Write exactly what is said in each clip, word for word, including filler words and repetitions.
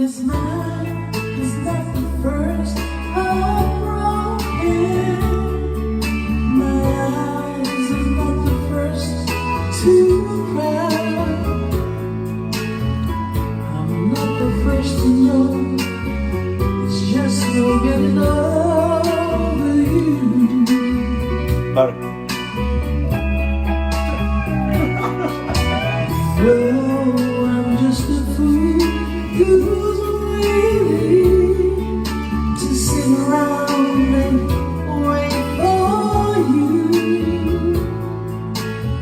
This man is not the first heartbroken. My eyes are not the first to cry. I'm not the first to know. It's just no getting over you. Claro. No, I'm just a fool who's willing to sit around and wait for you.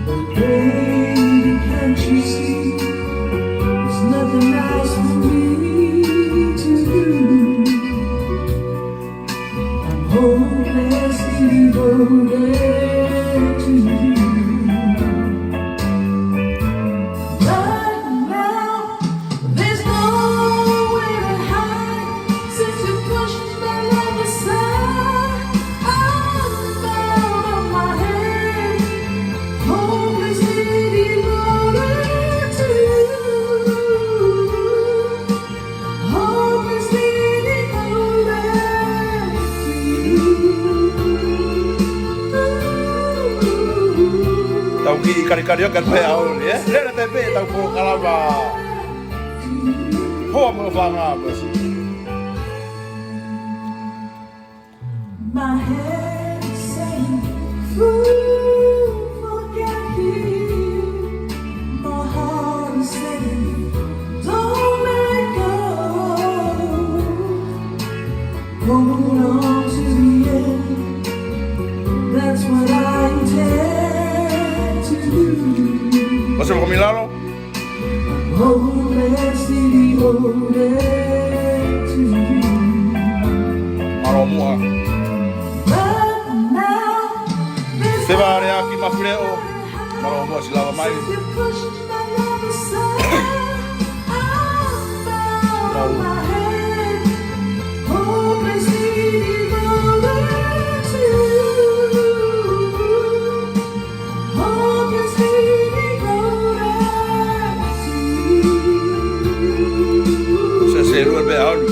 But baby, can't you see there's nothing nice for me to do? I'm hopelessly devoted to you. But now there's nowhere to hide since you pushed my love aside. I'm out of my head, hopelessly devoted to you. Tau kiʻi karaoke atu pē ʻaho ni, ē? Lele pē pē tau polokalama. Hoa mo e fanga masi. My head is saying, "Fool, forget him." My heart is saying, "Don't let go." Hold on to the end. That's what I intend to do. What's up, Komilalo? Hopelessly devoted to you. Mālō muʻa. But now there's Fevare Aki Mafileʻo. Mālō muʻa siʻi lava mai. You pushed my love aside. I'm out of my head. Hopelessly devoted to you. Se se lua pē ʻaho ni.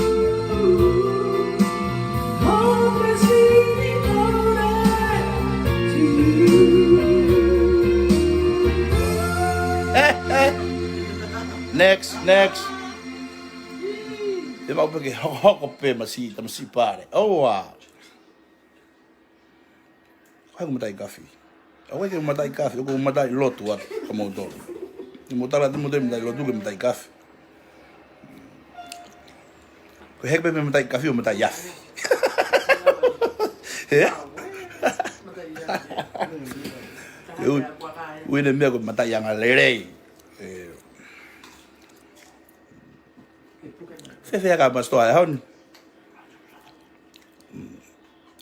Eh, eh. Next, next. Te mau peke hokohoko pē masi, tamasiʻi pale. Oh, wow. Ko hai ʻoku mataʻi kafi? ʻOku ʻikai ke u mataʻi kafi, ʻoku ou mataʻi lotu atu kia moutolu. Ni mo tala te moutolu mataʻi lotu ke mataʻi kafi. Ko e heke pē mei mataʻi kafi ʻo mataʻi afi. Ē? Ui, ui ne meʻa ko e mataʻi anga lelei. Ē. Fēfē ka masitoa e ʻaho ni?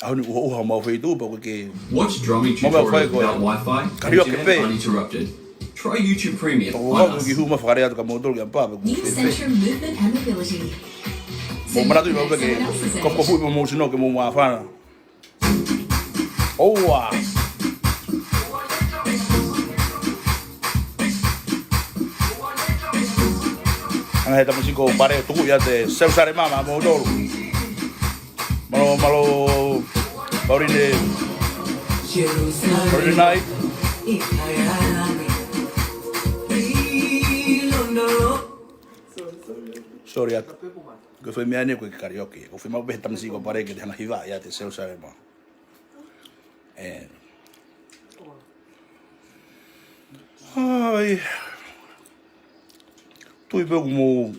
ʻAho ni ʻuhoʻuha mau fai tuʻu pea ko e ke Watch drumming mau mea fai tutorials ko e without Wi-Fi and karaoke internet pē. Uninterrupted. Try YouTube Premium ʻOku on hau us. Ki huma fakalea atu kia moutolu ke ʻapa pē ko New fēfē. Centrum Movement and Mobility. Mo manatu i mau pē ke Someone else's kofukofu i mo mou sino ke mou māfana. ʻOua. Anga he tamasiʻi ko Pare tuku ia te Selusalema maʻa moutolu. Mālō, mālō, Pauline. Pauline Knight. Sorry, atu. Ko e fai meʻa ni ko e karaoke. Ko e fai mau pē he tamasiʻi ko Pare ke te hanga hiva ia te Selusalema. Ē. Ai. Tui pē ʻoku mou,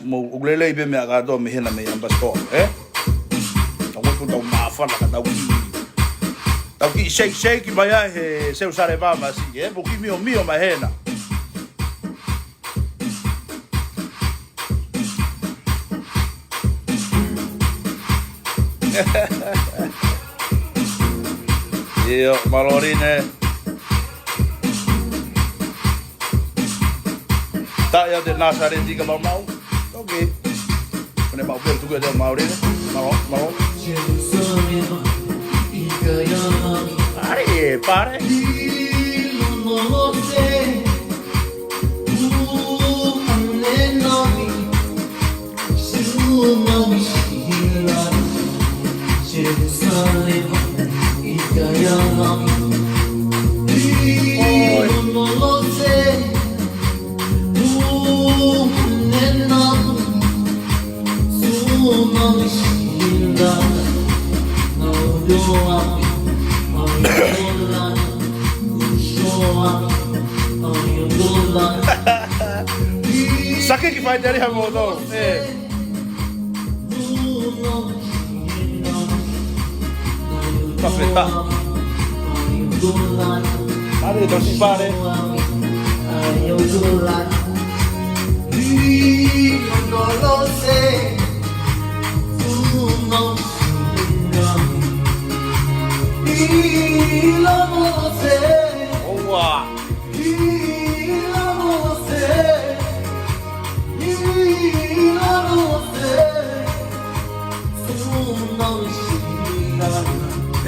mou, ʻoku lelei pē meʻa kātoa mei hena mei Ambassador, ē? Tau ʻoku tau māfana ka tau kiʻi, tau kiʻi shake, shake mai ai he Selusalema masi, ē? Mo kiʻi miomio mai hena. ʻIo, mālō Line. Taʻe au te Nāsaleti ka mau mau. Ok. Kone mau pē tuku e te mau Line. Mālō, mālō. Pare, pare. Kiki fai te aliha mo to. E. Tafeta. Pare, tosi pare. Oua.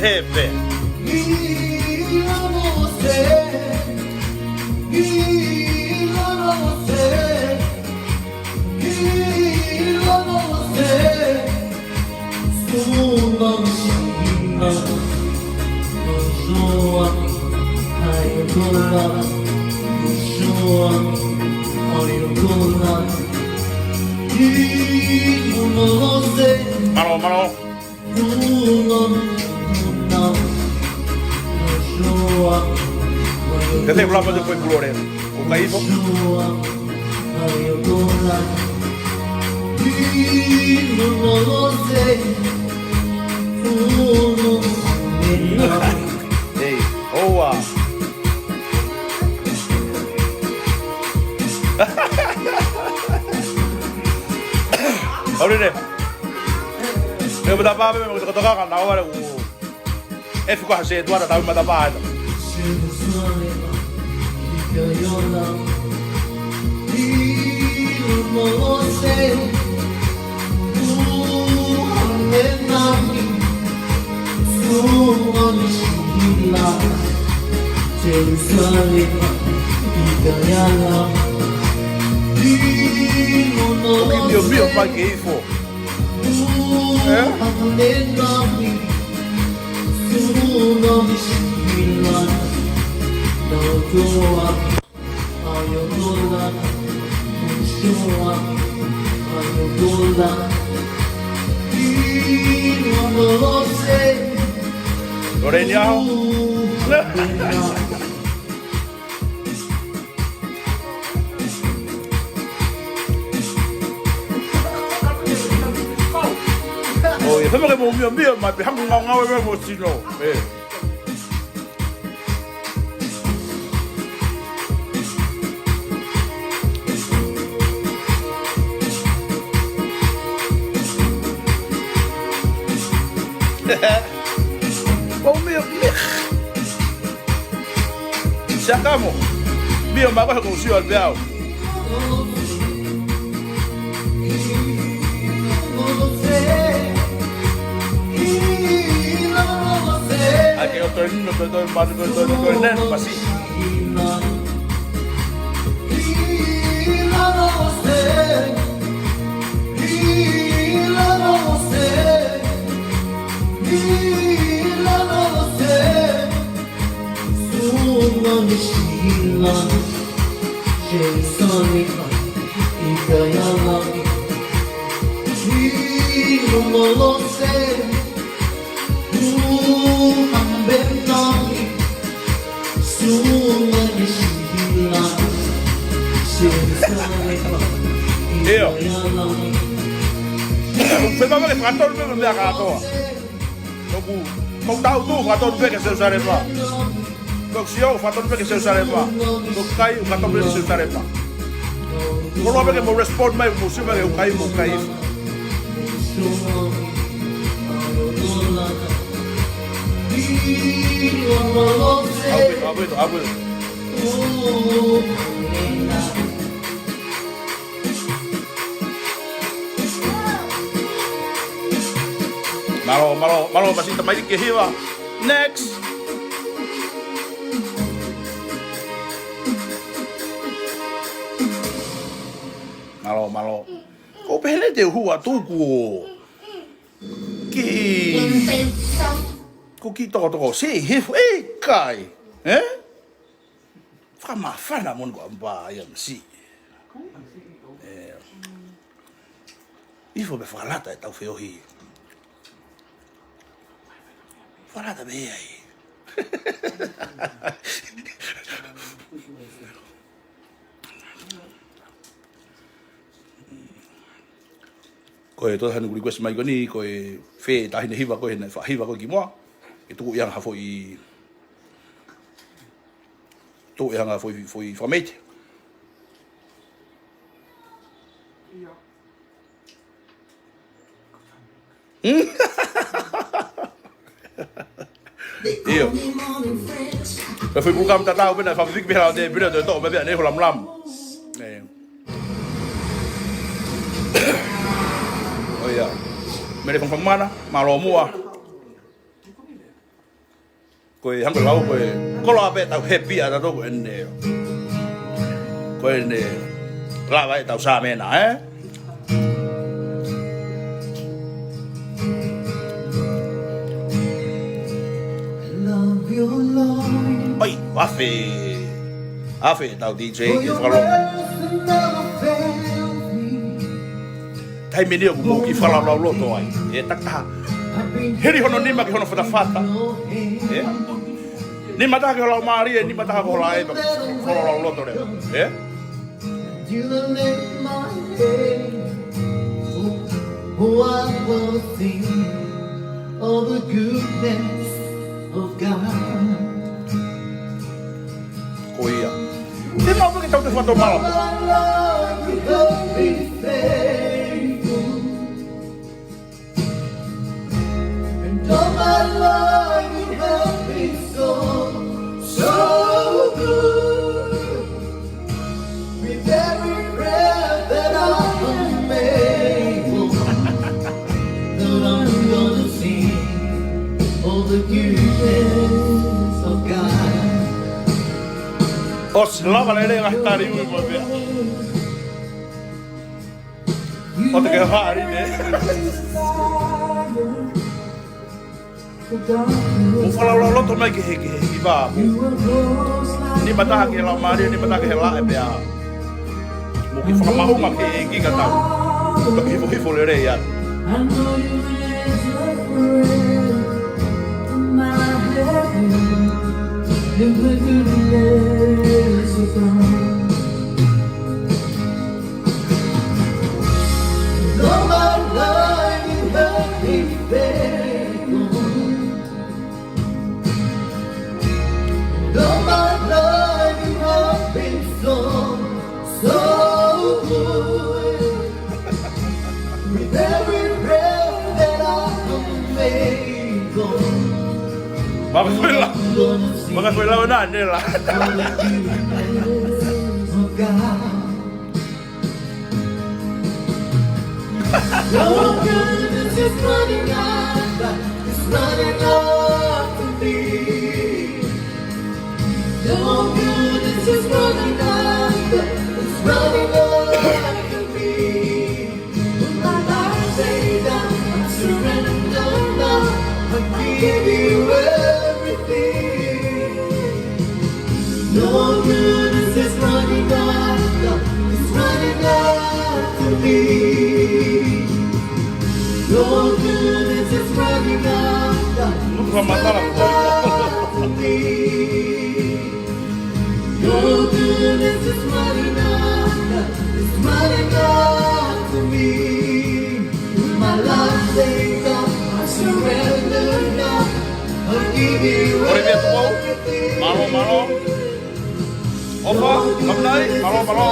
Pepe. Mālō, mālō. Te te kulapa te koe kulore. Ko kai ifo. Ei, oua. Aurine. Me mata pa me me toka toka na wale. E fuka se tua ta mata pa. Mio, mio, pa ke ifo. Loreni aho. Oh, ia, fema ke mo mio, mio, ma pe hangu ngau ngau e mo sino. E. Mo mio, mio. Siakamo. Mio ma ko he ko sio al peau. Ake o toi nino, toi toi manu, toi toi toi nen, pasi. Io. Fema ke fakatonu pē meʻa kātoa. Toku, toku tau tu, fakatonu pē ke Selusalema. Toku sio, fakatonu pē ke Selusalema. Toku kai, fakatonu pē ke Selusalema. Ko loa pē ke mo respond mai, mo sio mai ke u kai, mo kai. Awe, awe, awe. Mālō, mālō, mālō, Masita mai ke hiva. Next. Mālō, mālō. Ko pehē te u hua tuku. Ki. Ko ki tokotoko. Si, hif, e kai. E? Fakamafana mo ni ko ampa ia masi. E. Ifo pe fakalata e tau feohi. Fakalata pe ai. ʻOi, tō hanu request mai ko eni, ko e fē taʻahine hiva ko ē, naʻe faʻa hiva ko ē kimuʻa. Ke tuku ia ha foʻi, tuku ia ha foʻi, foʻi fakameʻite. ʻIo. Pea foʻi pulukalamu tatau pē naʻe fakafiki pē hala o te pina te toʻo pē pea ne ho lamulamu. ʻE. ʻOi ia. Mele Fangafanga Mana, mālō muʻa. Ko e hangē lau ko e koloa pē tau happy ʻa tautolu ko eni. Ko eni lava ʻetau sāmena, ē? ʻOi, afe. Afe ʻetau D J ke fakaloa. Taimi ni ʻoku mou kiʻi fakalaulauloto ai. ʻE takitaha. Hili hono nima ki hono fatafata. ʻE? Nima taha ki ho laumālie, nima taha ki ho laʻe, pea fakalaulauloto leva. ʻE? You lift my head. Oh, I will sing of the goodness of God. Ko ia. Te mau peke tau te fato mala. My Lord, you have been faithful. And all my life you have been so, so good. With every breath that I am able, Lord, I'm gonna sing all the goodness of God. ʻOsi lava lelei ngaahi tali ui mo pea. ʻO te ke haʻari ne. Mou fakalaulauloto mai ki he, ki he hiva. Nima taha ki he laumālie, nima taha ki he laʻe pea. Mou kiʻi fakamahuʻingaʻi ki he ʻEiki ka tau toki hifohifo lelei atu. All my life you have been faithful. All my life you have been so, so good. With every breath that I am able, Maka koe la. Maka koe la ona nela. All the goodness of God. Your goodness is running after, it's running after me. Your goodness is running after, it's running after me. With my life laid down, I surrender now. I give you everything. Your goodness is running after, it's running after me. Your goodness is running after, it's running after me. Your goodness is running after, it's running after me. With my life laid down, I surrender now. I give you everything. Mālō, mālō. ʻOfa, Kamunai, mālō, mālō.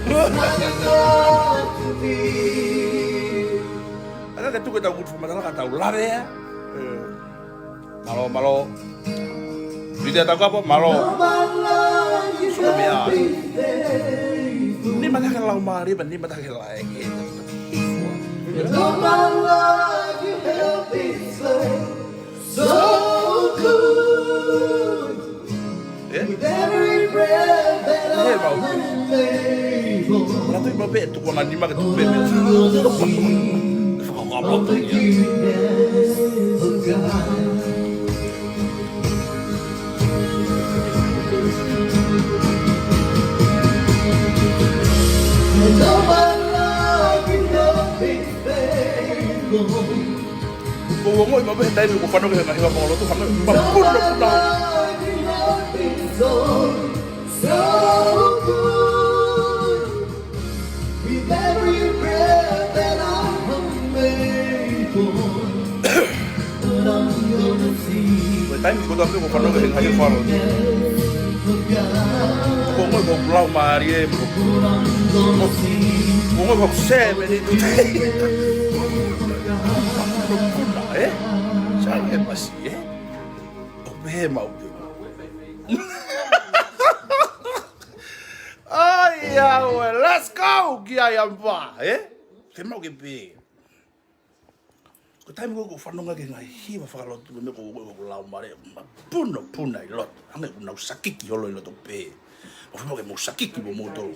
Your goodness is running after, it's running after me. ʻAi ke tuku ʻetau ngutu fakamatala ka tau lave ē. ʻE. Mālō, mālō. Pita Taukapo, mālō. Solo mea. Nima taha ki he laumālie, nima taha ki he laʻe. All my life you have been so, so good. ʻE? With every breath that I am able. Ē, mau. Mana tui mau pē, tuku anga nima ke tuku pē, pē. Fakakapo tu ia. And all my life you have been faithful. Ko ua ngoi ma vehe taimi ko fano ke hanga hiva ko loto hanga ma puno puno. So good. With every breath that Ka pē ko e fanongo ki he ngaahi falo. Ko e ngoi ko e lau mālie mo. Ko e ngoi ko e sēmeni. Puna, ē? Sai e masi, ē? ʻO pehē maʻu pē. Ai, ʻaue, let's go! Ki ai ʻa e vā, ē? Ke mau ke pē. Ko e taimi ko ē ʻoku fanongo ki he ngaahi hiva fakalotu mo e meʻa ko ē ʻoku lau mālie, ma puna, puna ʻi loto. Hangē ʻoku nau sakiki holo ʻi loto pē. ʻO fai mo ke mau sakiki mo moutolu.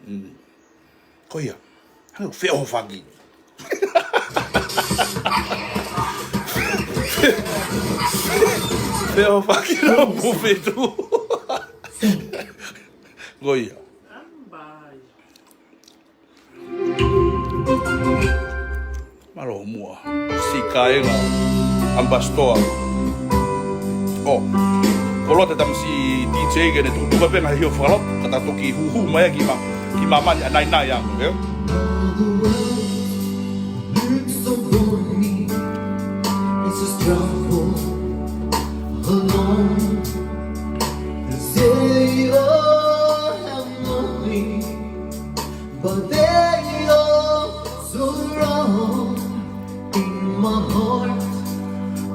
Mm. Ko ia. Hangē ʻoku feʻohofaki. Feʻohofaki no pufitu. Ko ia. Mālō muʻa. Siʻi kāinga ʻAmipasitoa. ʻO. Ko loto tamasiʻi D J ke ne tukutuku pē ngaahi hiva fakalotu. Ka ta toki huhu mai ki ma, ki māmani ʻa nai nai ange, ē? All the world looks upon me. It's a struggle alone. They say, "Oh, have money." But they are so wrong. In my heart,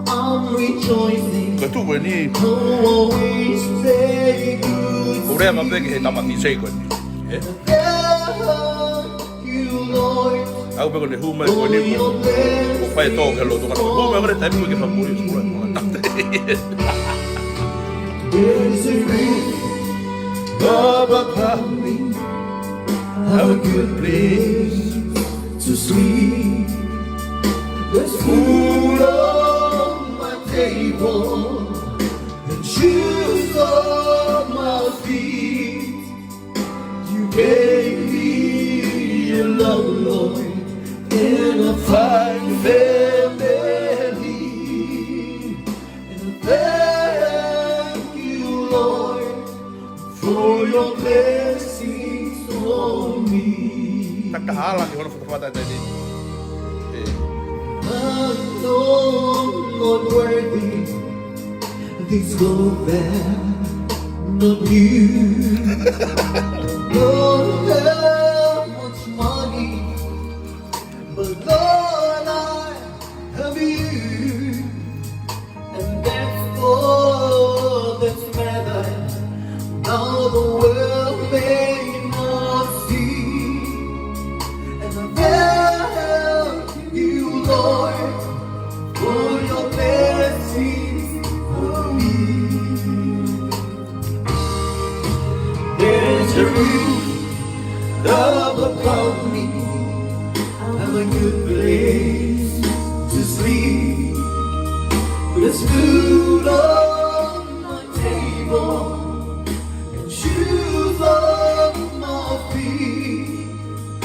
I'm rejoicing. Ko e tuʻu ko eni. Always say good. Ko e lea mai pē ki he tama ni sei ko eni. Ē? Thank you, Lord. Au pē ko eni hū mai ko eni ko. Ko fai tō ke loto ka. Hū mai ko eni taimi ko ke fakuri. There is a roof above me. Have a good place to sleep. There's food on my table and shoes on my feet. You gave me your love, Lord, and a fine family. And thank you, Lord, for your blessings on me. Takahala ki hono fatafata teni. Ē. I know I'm not worthy. These clothes are not new. Don't have much money, but Lord, I have you. And that's all that's matters. Now the world may not see. And I thank you, Lord, for your blessings for me. There's a roof above me. I'm a good place to sleep. There's food on my table and shoes on my feet.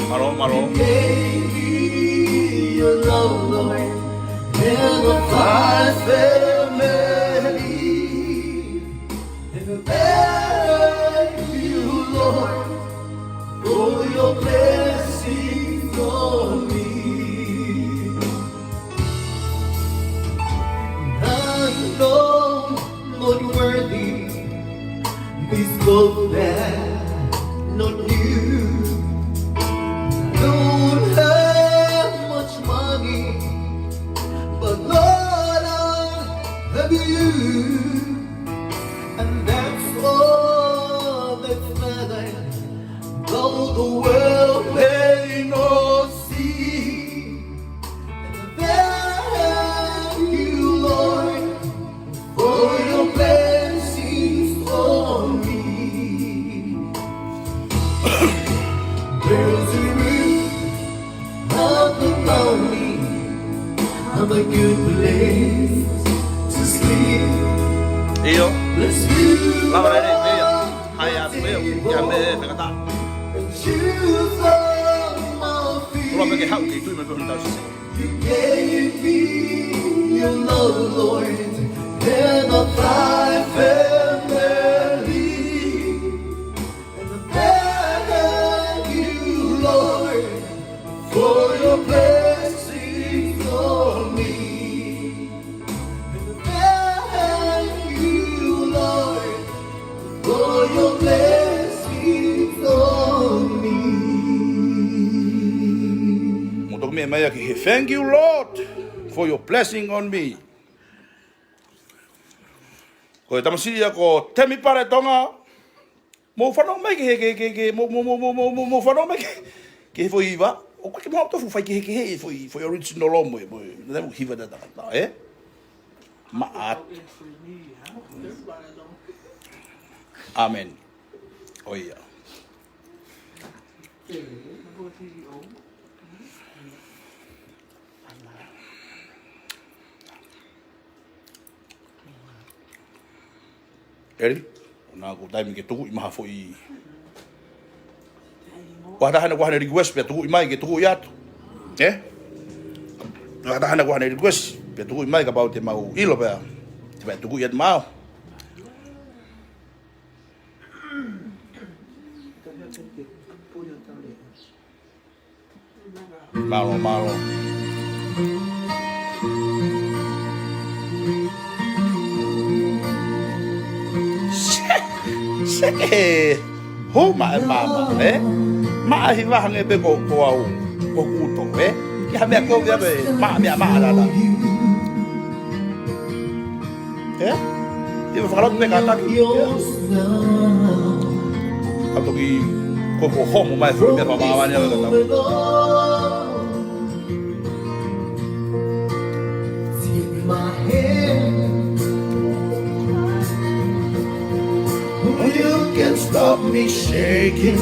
Mālō, mālō. You gave me your love, Lord, and a fine family. And thank you, Lord, for your blessings on me. I know I'm not worthy. These clothes are not new. Don't have much money, but Lord, I have you. And that's all that matters, though the world may not see. And thank you, Lord, for your blessings on me. There's a roof above me. I'm a good place to sleep. ʻIo. Let's do Lava lele, meʻa. Hai atu, meʻa. Ia, meʻa, meʻa, meʻa. Shoes on my feet. Tula peke hau ke tui mai pē hon tau sisi. You gave me your love, Lord, and a fine family. And I thank you, Lord, for your blessings on me. Mai ʻaki he, "Thank you, Lord, for your blessing on me." Ko e tamasiʻi ia ko Temi Pale Tonga. Mou fanongo mai ki he, ki he, ki he, ki he, mou, mou, mou fanongo mai ki he, ki he foʻi hiva. ʻOku ʻikai ke mou tofu fai kehekehe e foʻi, foʻi original ʻo mo e, mo e, mo e hiva ʻa e tangata, ē? Maʻa. ʻĀmeni. ʻOia. Eli, ʻoku ou taimi ke tuku ʻi maha foʻi. Ko ha taha ʻoku ʻi ai haʻane request pea tuku ʻi mai ke tuku ʻi atu. Ē? Ko ha taha ʻoku ʻi ai haʻane request pea tuku ʻi mai kapau te mau ʻilo pea te mau tuku ʻi atu maʻau. Mālō, mālō. Se, se ke hū mai e māmā, ē? Maʻa hiva hangē pē ko, ko au, ko kuto, ē? Ki ha meʻa ko vea pē, maʻa meʻa maʻa lala. Ē? Ia me fakalotu pē kātaki. Ē? Ka toki ko, ko homo mai fulu meʻa fakamāmani ʻa e kātaki. Take my hand. You can stop me shaking.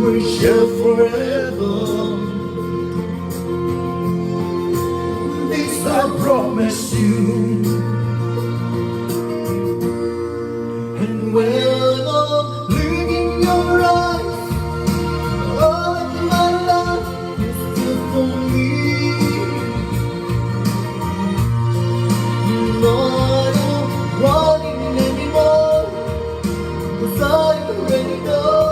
We'll share forever. This I promise you. And when I look in your eyes, all of my life is still for me. Not running anymore, 'cause I already know.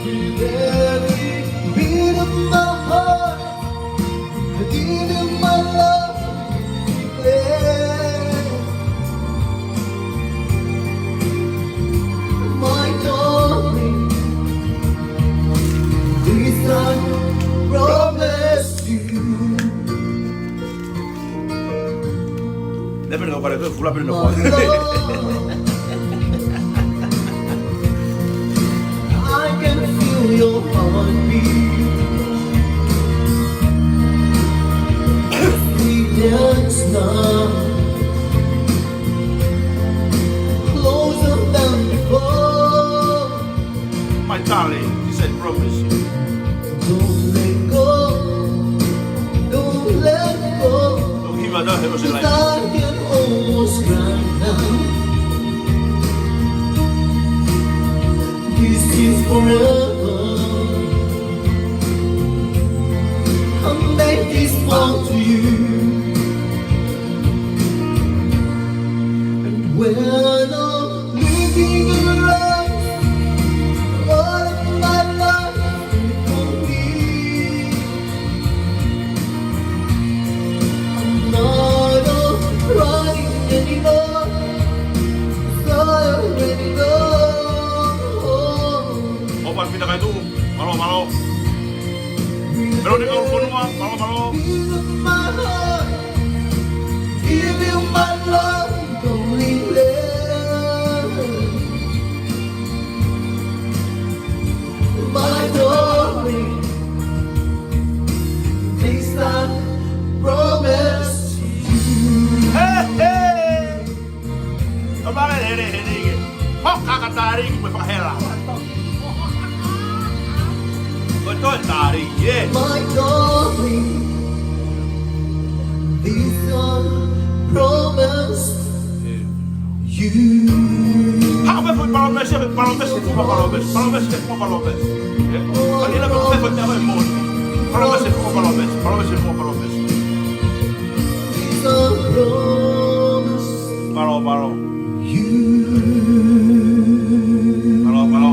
With every beat of my heart, I give you my love, declare. My darling, this I promise you. Lea pē ʻene kau kale ko e fula pē ʻene kau. I can feel your heartbeat. Sweet and slow. Closer than before. My darling, this I promise you. Don't let go, don't let go. Don't give up, don't have a life. 'Cause I can almost cry now. This is forever. I make this vow to you. And when I'm living in life, all of my life will be. I'm not afraid anymore, 'cause I already know. ʻOfa ʻa Pita Kaituʻu, mālō, mālō. Meloni Kaufonua, mālō, mālō. Give you my heart, give you my love, don't leave it. My darling, this I promise you. Hey, hey. Ka mare here, here, here. Hoka ka tari, ko e fakahela. Ko e toe tari, ē. My darling, this I promise you. Haʻu pē foʻi palōmesi, pē palōmesi, pē palōmesi, palōmesi, pē palōmesi. Ē? Ka ʻi ai pē foʻi meʻa ʻoku moʻoni. Palōmesi, pē palōmesi, palōmesi, pē palōmesi. Palō, palō. Palō, palō.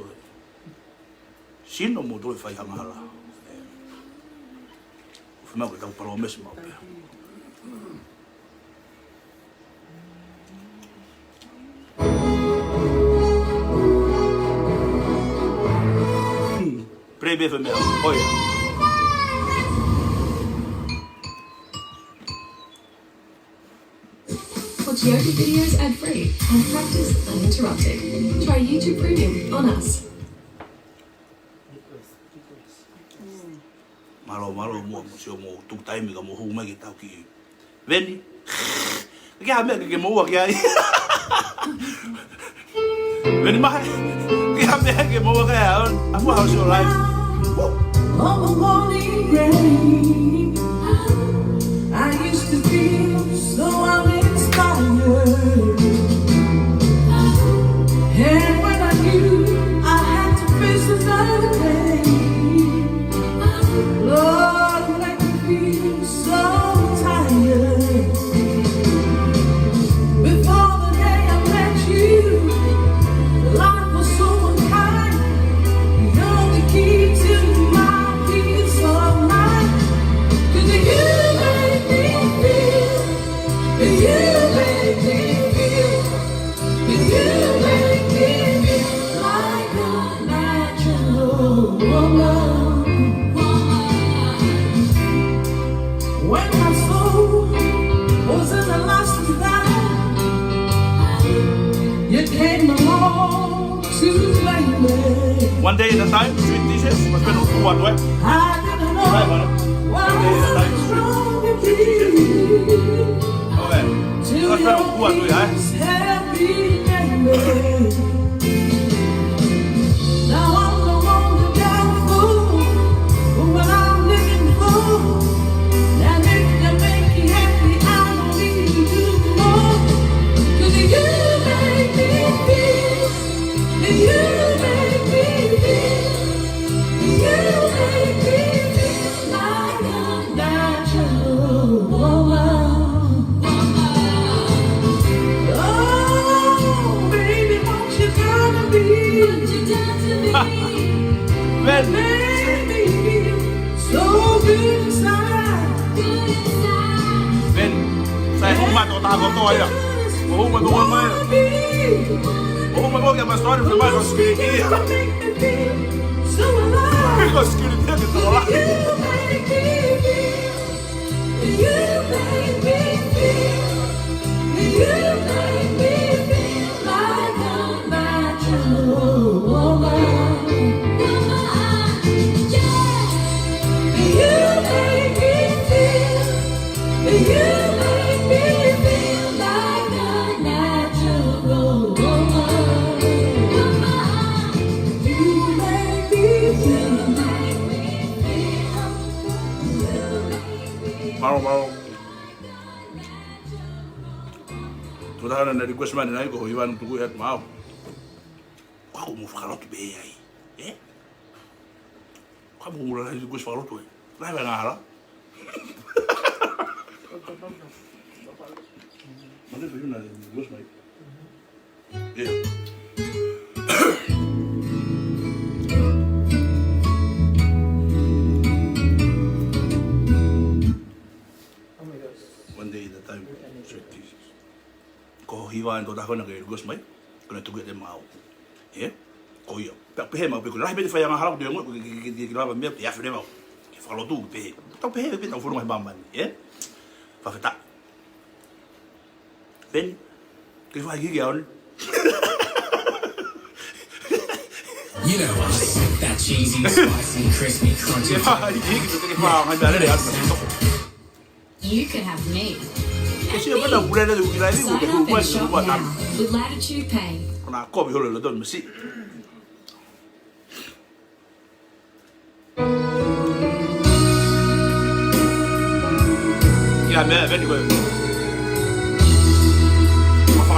ko e sino mo tō e fai angahala. ʻE, ʻoku fiemaʻu ke tau palōmesi maʻu pē. Hmm. Play pē foʻi meʻa. ʻOi. Watch yoga videos ad-free and practice uninterrupted. Try YouTube Premium on us. Mālō, mālō muʻa, mo sio mo tuku taimi ka mo hū mai ke tau ki Veni. Ke ha meʻa ke ke moua ki ai. Veni mai. Ke ha meʻa ke moua ki ai. ʻAi, ʻai, how's your life? On the morning rain, I used to feel so uninspired. And when I knew I had to face another day, Lord, you make me feel so tired. Before the day I met you, life was so unkind. You're the key to my peace of mind. 'Cause you make me feel, you make me feel, you make me feel like a natural woman. When my soul was in the last valley, you came along to save me. One day at a time, sweet Jesus, mas menos kuat, eh? I didn't know. Right, brother. One day at a time, sweet Jesus. Okay. Mas menos kuat, eh? Till your peace had been made. Now I'm no longer doubtful, but what I'm living for. And if you make me happy, I don't need to do more. 'Cause you make me feel, you make me feel, you make me feel like a natural woman. Oh, baby, won't you come and be Veni. Baby, so good inside. Veni. Sai, hū mai tō taha kotoa ia. Hū mai, hū mai. Hū mai, hū mai, ke mas tō ni, hū mai, ko sikiliki. So alive. Ko sikiliki, ke tō la. You make me feel You make me feel, you make me feel like a natural woman. Yeah. You make me feel, you make me feel like a natural woman. You make me feel, you make me feel. Mālō, mālō. Tuʻu taha naʻe request mai ʻanenai ko Ivanu Tukuʻi atu maʻau. Ko au mo fakalotu pē ai. Eh? Ko au mo request fakalotu ai. Lahi angahala. Mane pe una request mai. Yeah. One day at a time, sweet Jesus. Ko Hiva ʻeni tō taha ko ena ke request mai, ko ena tuku ʻiate maʻau. Yeah? Ko ia. Pea pehē maʻu pē ko e lahi pē ʻete fai angahala ko ʻete ongoʻi, ke, ke, ke, ke lava meʻa, pea fele maʻu. Ke fakalotu, pehē. Tau pehē, pē tau fono mai he māmani, yeah? Fakafetaʻi. Then, ke fai ki ke aon. You know us, that cheesy, spicy, crispy, crunchy. Ke fai ki ke, ke fai, ngai bale, ngai bale. You could have me. Ke sio pē na pule na uki lai ni, sign up and shop now with Latitude Pay. Ko na kopi holo lo don mesi. Ia, meʻa, meʻa ni ko e.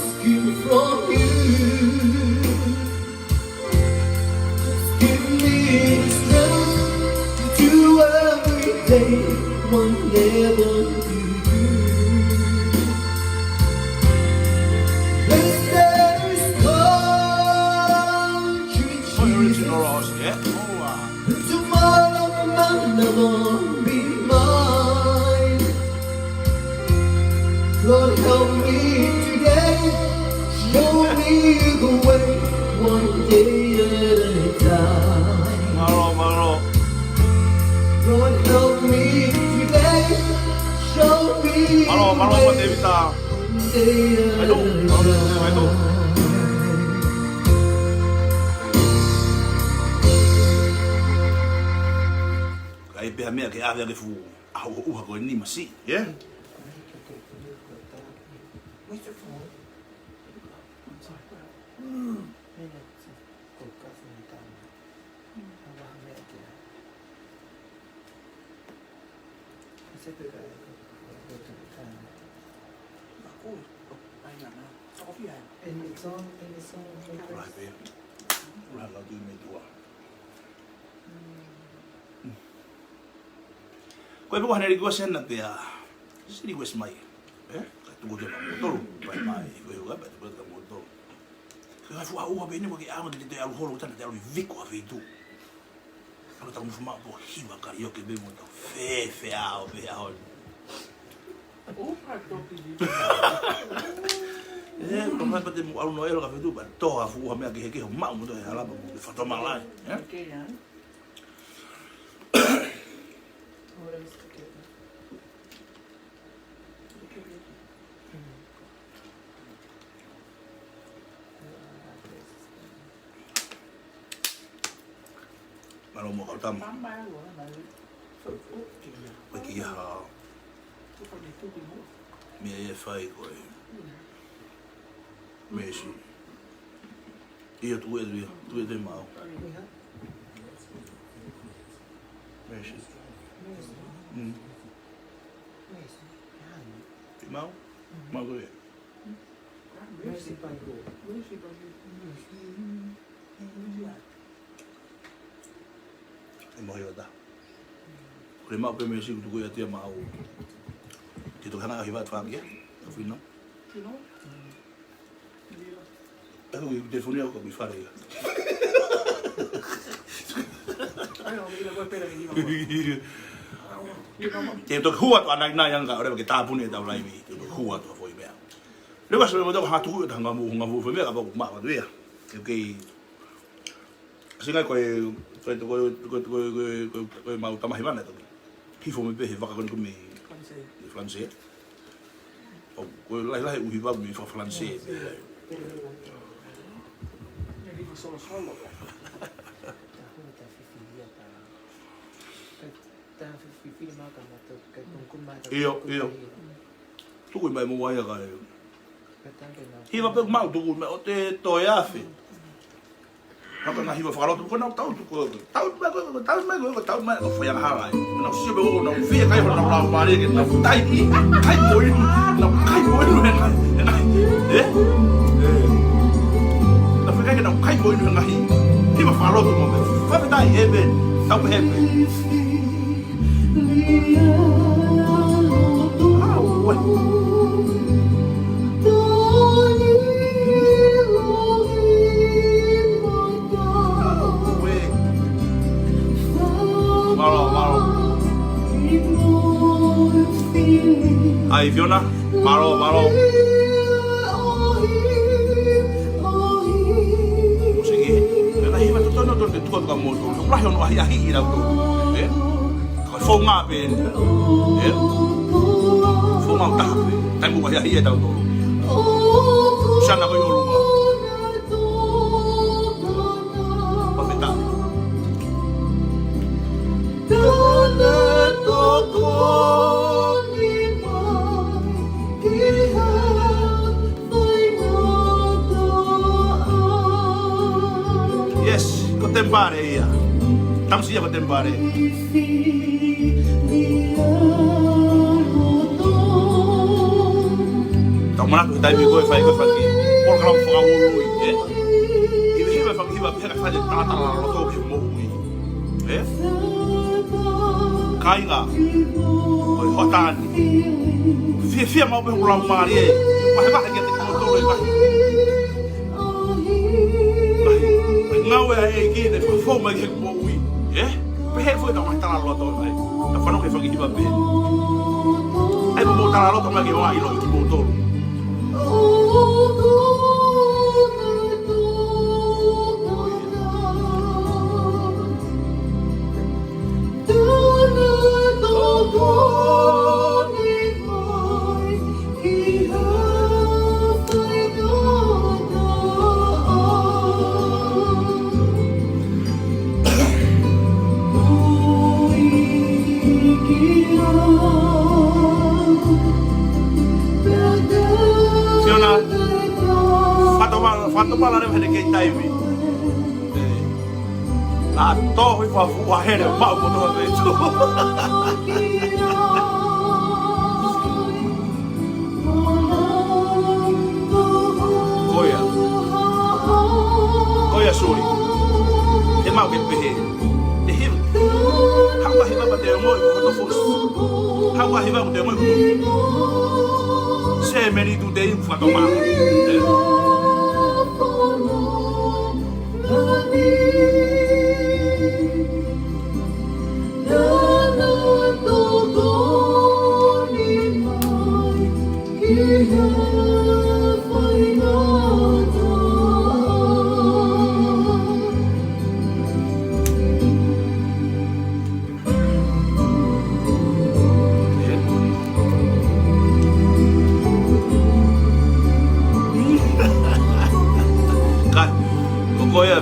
asking from you. Just give me the strength to do every day whatever you do. Bless this country, Jesus. Tomorrow might never be mine. Lord, help me today. Show me the way, one day at a time. Mālō, mālō. Lord, help me today. Show me the way, one day at a time. Mālō, mālō, Tēvita. Mālō, mālō, mālō. Ka ʻi ai pē ha meʻa ke ʻave ʻaki e fuʻu ʻaho ʻuha ko eni masiʻi, ē? Right there. Right, I'll do me too. Ko e poko hane request ena pea. Si request mai. Ē? Ka tuku te mautolu. Pai mai. Ko e ua, pai tuku te mautolu. Ko e fuʻu ʻaho ʻuha pē eni ko e ke ʻaonga te te ʻalu holo tana te ʻalu ʻi Viko ʻa Viko. Ako tau mufu maʻu po hiva karaoke pē mo tau fēfē ʻaho pē ʻaho ni. Upa topi ni. ʻE, ko e hā pē te mou ʻalu noa ʻi he loka fetuʻu pea toʻo ha fuʻu ha meʻa kehekehe ʻo maʻu mo toʻo he hala pea ke fakamālō ai, ē? Okay, yeah. Mālō mo kau tama. Ko e kiʻi hā. Meʻa ia ʻe fai ko e mēsi. ʻIo, tuku ē, tuku ē, tuku ē te mau. Mēsi. Mm. Te mau? Mau ko ē. ʻE mau hiva ta. Ko e mau pē mēsi kuo tuku ʻiate ia maʻau. Te toki hanga ʻo hiva atu fāngia. Ka fino. ʻE, ko e telefoni au ka ʻoku ʻi fale ia. Te toki hū atu ʻanai nai anga ʻo leva ke tāpuni ʻetau laivi. Te toki hū atu ʻa e foʻi meʻa. Leva se mo tau hatu ʻe tanga mo hunga mo foʻi meʻa ka pau maʻu atu ia. Ke kei Sio ange ko e, ko e, ko e mau tama hiva na toki hifo mai pē he vaka ko eni ko ē mei Falanisē. ʻO ko e lahilahi ʻū hiva mei Falanisē. ʻIo, ʻio. Tuku mai mo wai aka e. Hiva pē mau tuku mai ʻo te toe afe. Haka ngaahi hiva fakalotu, ko nau tau tuku. Tau mai ko, tau mai ko, tau mai ko fai angahala ai. Nau sio pē ko nau fie kai honau laumālie ke nau tai ʻi, kai ko inu, nau kai ko inu he ngaahi, he ngaahi. ʻE? ʻE. Nau fie kai ke nau kai ko inu he ngaahi. Hiva fakalotu mo me. Fakafetaʻi, ʻēmeni. Tau pē he pē. Mālō, mālō. ʻAi, Fiona. Mālō, mālō. Mōseke, ʻe, ngaahi hiva totonu, totonu ke tuku atu kia moutolu. Lahi hono ʻahiʻahiʻi ʻa kimoutolu. ʻE? Ko e founga pē eni. ʻE? Founga ʻo taha pē. Taimi ʻoku ʻahiʻahiʻi ai kitautolu. Sana ko e ʻolunga. Fakafetaʻi. Yes, ko e temipale ia. Tamasiʻi ia ko e temipale. Tau manatu he taimi ko ē fai ko ē faki polokalama fakaului, ē? Hiva, hiva, faki hiva, pehē ka fai e talatala loto ki he moʻui. ʻE? Kāinga, ko e hoʻatā ni. Fiefia maʻu pē hoku laumālie. Vahevahe kiate kimoutolu e ngaahi, ngaahi, ngaahi ngāue ʻa e ʻEiki ne fakafou mai ki heʻeku moʻui. ʻE? Pehē foki ʻetau ngaahi tala loto mai. Tau fanongo ki he fanga hiva pē. ʻAi mo mou tala loto mai ke ʻoua ʻe ʻilo ʻe kimoutolu. Fiona, fakatomala, fakatomala leva he kei taimi. ʻA, tohi fa fu a here, ma ko no ve tu. Ko ia. Ko ia, sorry. He mau ke pehē. Te hiva. Hau ka hiva pa te ongo i ko hoto fosi. Hau ka hiva pa te ongo i ko hoto. Se meni tu te i fakatomala.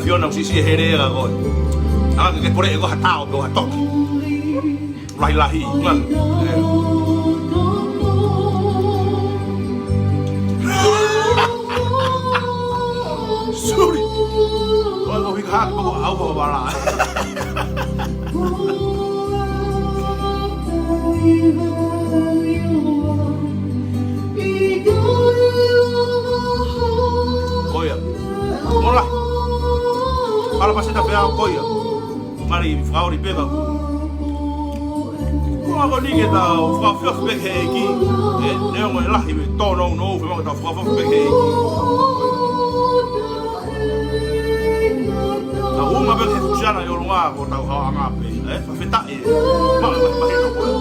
Fiona, ʻoku siʻisiʻi e hele ʻa koe. Ala ke ke pole ʻe koe ha tao pe ha toki. Lahilahi, ngana. Sorry. Ua lo hika hake poko au poko bala. Ko ia. Mola. Ala pasita pea ko ia. Mali fakaoli pē ka. Ko ako ni ke tau fakafiafi pē ki he ʻEiki. ʻE, neongo e lahi me tōnounou, fiemaʻu ke tau fakafiafi pē ki he ʻEiki. Tau uma pē ki he fusiana ʻi ʻolunga ko tau haoʻanga pē. ʻE, fakafetaʻi. Maʻa, maʻa, maʻa, maʻa.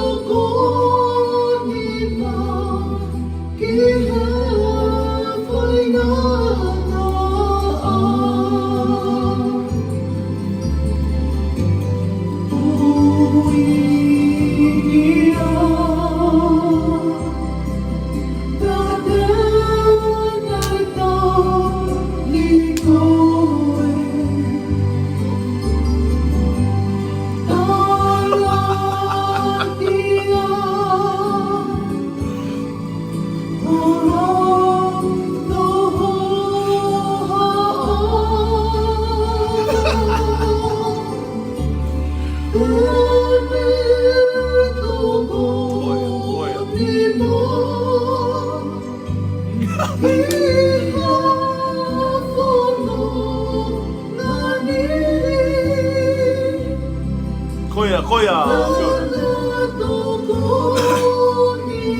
Ko ia, ko ia, Fiona.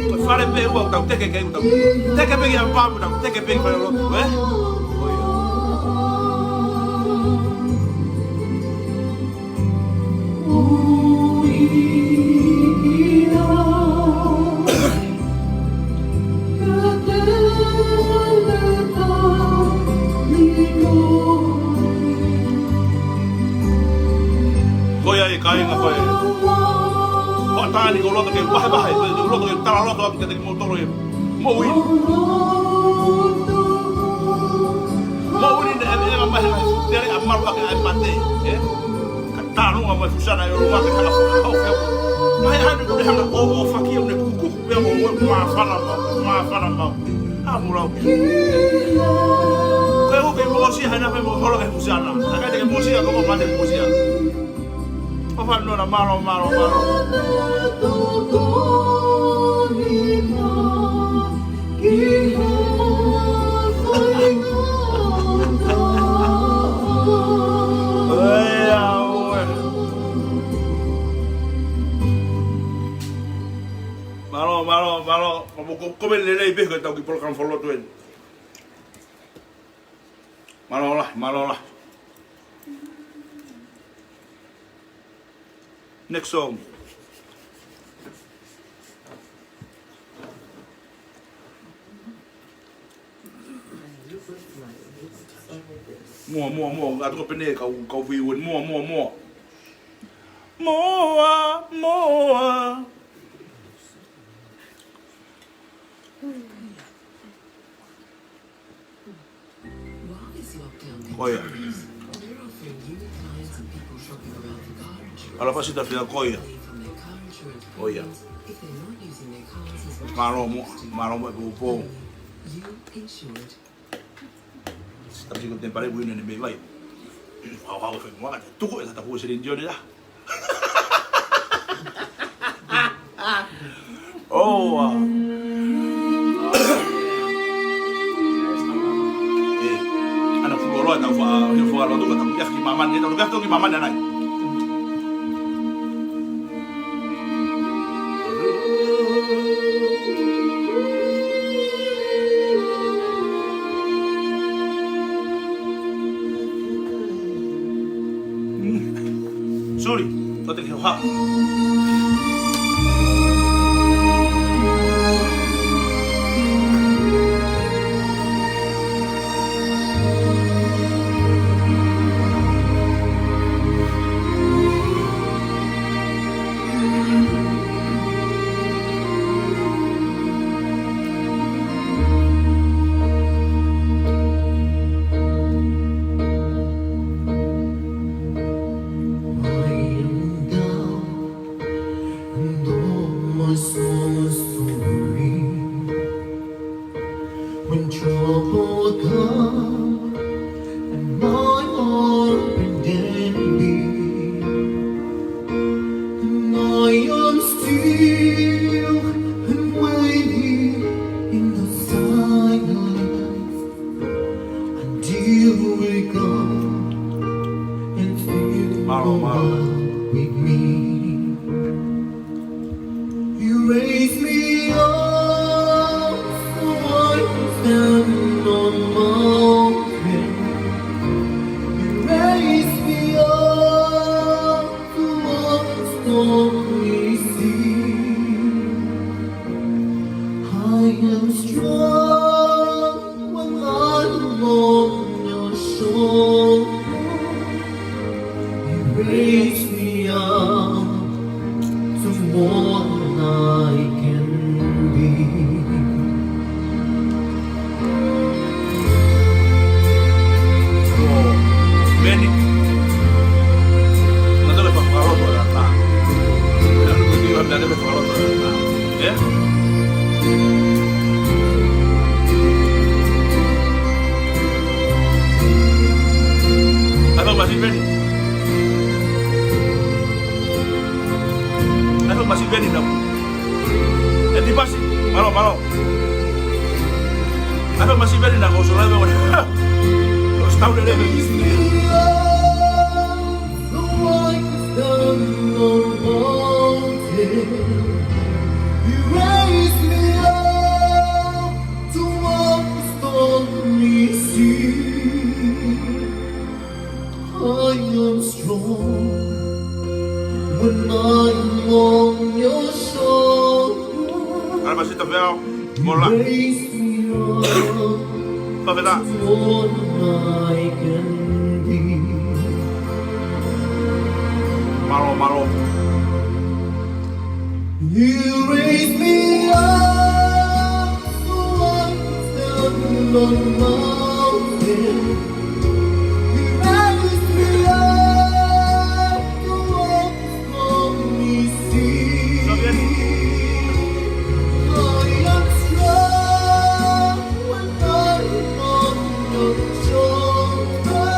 Ko e fale pē ʻoku tau teke ki ai, ʻoku tau teke pē ki he pāmu, tau teke pē ki he fale lotu, ē? Ko ia. Ko ia e kāinga ko ē. Ko e tāni ko loto ke vahevahe, ko loto ke tala loto atu kiate kimoutolu ē. Moʻui. Moʻui ni e, e, e, mai, mai, tere a malu ake ai mate, ē? Ka tālunga mai fusiana ʻi ʻolunga ke hanga fakahaofi. Mai hanu ko ne hanga ʻo, ʻo fakia ne kuku, pea mo, mo, māfana mau, māfana mau. A mulau. Ko e uke mosia hana pe mo holo ke fusiana. Ka te ke mosia, ko ko mate mosia. Papa nona, mālō, mālō, mālō. Mālō, mālō, mālō. Ko, ko, ko me lelei pē ko e tau ki polokalama folotu eni. Mālō lahi, mālō lahi. Next song. Moa, moa, moa. Ngā tuka pene kau, kau viu. Moa, moa, moa. Moa, moa. Ko ia. Ala pasita fia ko ia. Ko ia. Mālō moa, mālō moa e poupou. Tapi ko te pare buine ne me vai. Hau, hau, fai moa, tuku e tata kuo seri ndione la. Oh, wow. Eh, ana fuoloa tau fa, he fuoloa tu ka tau kiasi ki māmani, tau kiasi ki māmani anai. Sorry, ko te ke hoa. So sorry when trouble comes and my heart burdened be. And I am still and waiting in the silence until you come and fill the world with me. You raise me up so I can stand on mountain. You raise me up so I can stormy sea. I am strong when I'm on your shoulder. You raise me up to more than I can be. Veni. Naʻa te fakaloto ʻa e tangata. Naʻa te fakaloto ʻa e tangata. ʻE? ʻAi fakamasi Veni. ʻAi fakamasi Veni naʻa. ʻE Tipasi, mālō, mālō. ʻAi fakamasi Veni naʻa ko Solaiva ko. Ko Stauneleve. The light is done on mountain. You raise me up to walk the stormy sea. I am strong when I am on your shoulder. ʻAi fakamasi Tafeao. Mola. Raise me up Tafeta. To more than I can be. Mālō, mālō. You raise me up so I can stand on mountain. You raise me up so I can stormy sea. I am strong when I'm on your shoulder.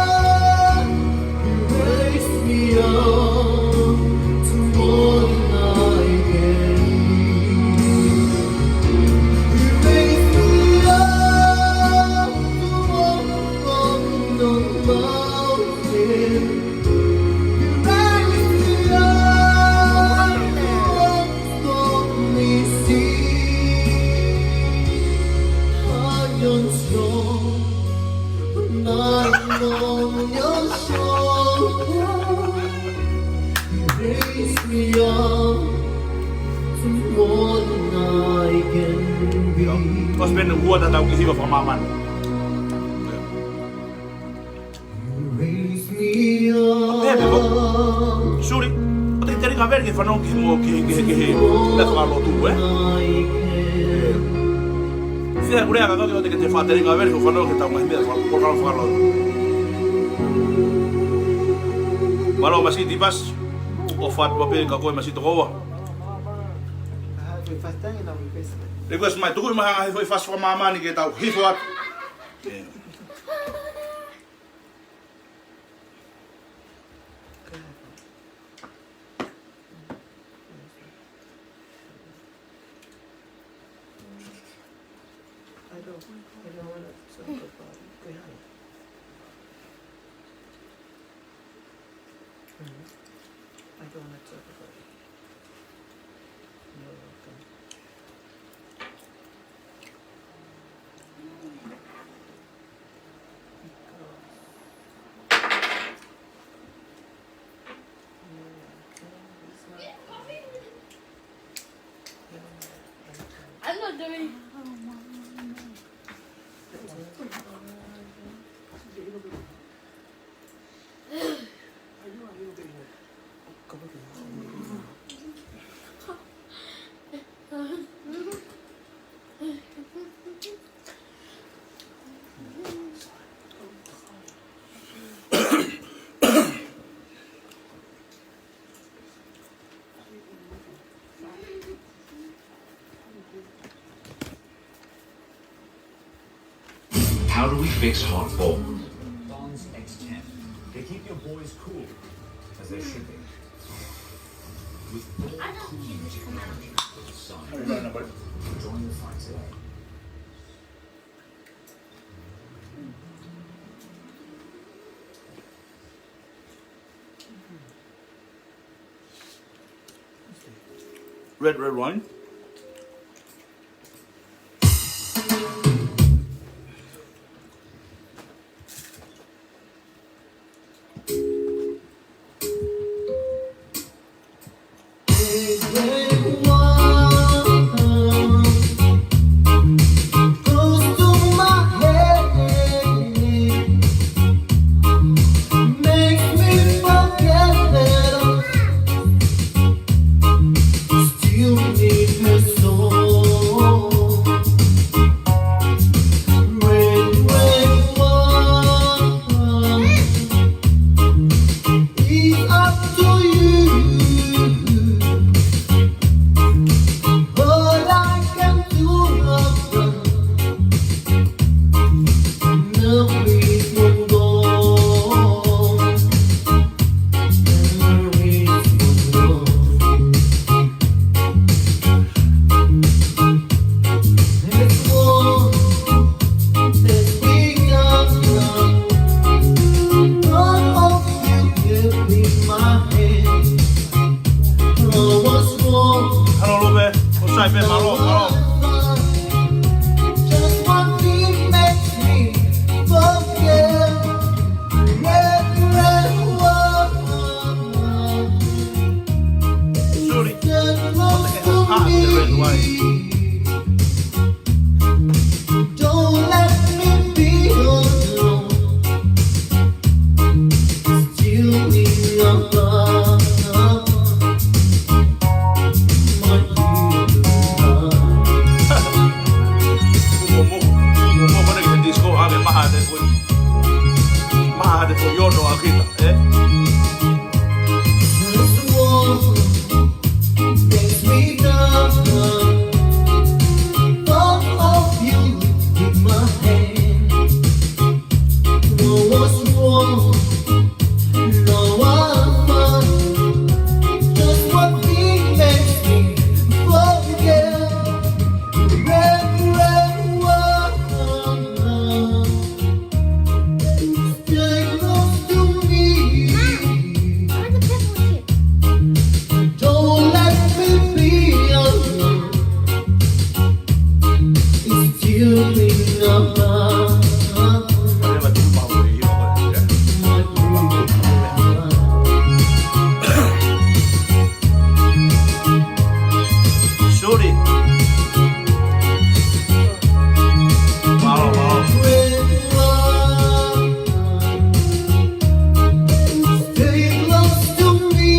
You raise me up to more than I can be. You raise me up to walk on the mountain. You raise me up to walk the stormy sea. I am strong when I'm on your shoulder. You raise me up to more than I can be. Ko e pene ua tatau ki he hiva fakamāmani. You raise me up. Pea pē ko. Suli. ʻOku te telinga veli ke fanongo ki he mo, ki he, ki he, ki he meʻa fakalotu, ē? Sai, ʻoku lea ka toki ʻoku te telinga veli ke fanongo ki he tau ngaahi meʻa faka-, faka-, fakalotu. Mālō Masi Tipasi, ʻofa atu pē kia koe Masi Tokoua. Request mai, tuku mai ha ngaahi foʻi fasi fakamāmani ke tau hifo atu. I don't, I don't wanna talk about it. Go ahead. Mm-hmm. I don't wanna talk about it. You're welcome. I'm not doing. How do we fix hot balls? Bond's X ten. They keep your boys cool, as they should be. With all cool music on the side. Join the fight today. Red, red wine. It's up to you. All I can do, love, love, please won't go. Please won't go. This war that we got now. Don't hope you give me my hand. Hello, Lupe. What's up, man? Hello, hello. Just one thing makes me forget. Red, red, whoa. Sorry. Stand close to me. Don't let me be alone. Still in your love, my dear love. Kuo mou, kuo mou kona ki he disco, ʻa e maha te fo, maha te fo yono a kita, eh? This war makes me done. Don't hope you leave my hand. No, what's wrong? No, I'm fine. Just one thing makes me forget. Red, red, whoa. Stay close to me. Don't let me be alone. It's tearing up my heart. Sorry. Mālō, mālō. Stay close to me.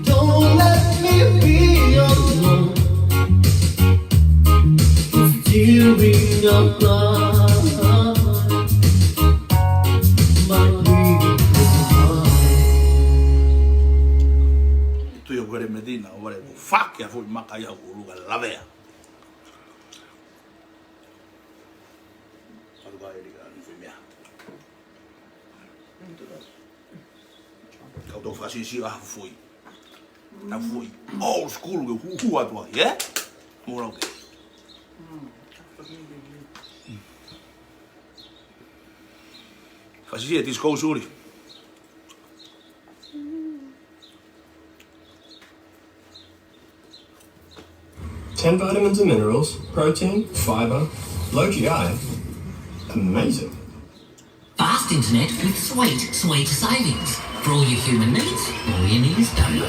Don't let me be alone. It's tearing up my, my weary heart. Tui ʻo Kele Medina, ʻo vale ko fake a fui maka ia ʻuluka lavea. Alu ka e lika anu fui mea. Kau tau fakasisi a fui. A fui. Old school ke huhu atu ai, eh? Mo lau ke. Fakasisi e disco suli. Ten vitamins and minerals, protein, fiber, low G I. Amazing. Fast internet with Sweet, Sweet Savings. For all your human needs, all your needs don't.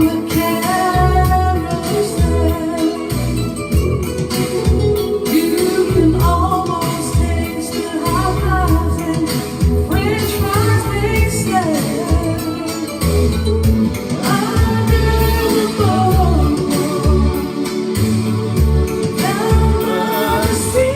You can almost taste the hot rising French fries they sell under the boardwalk down by the sea.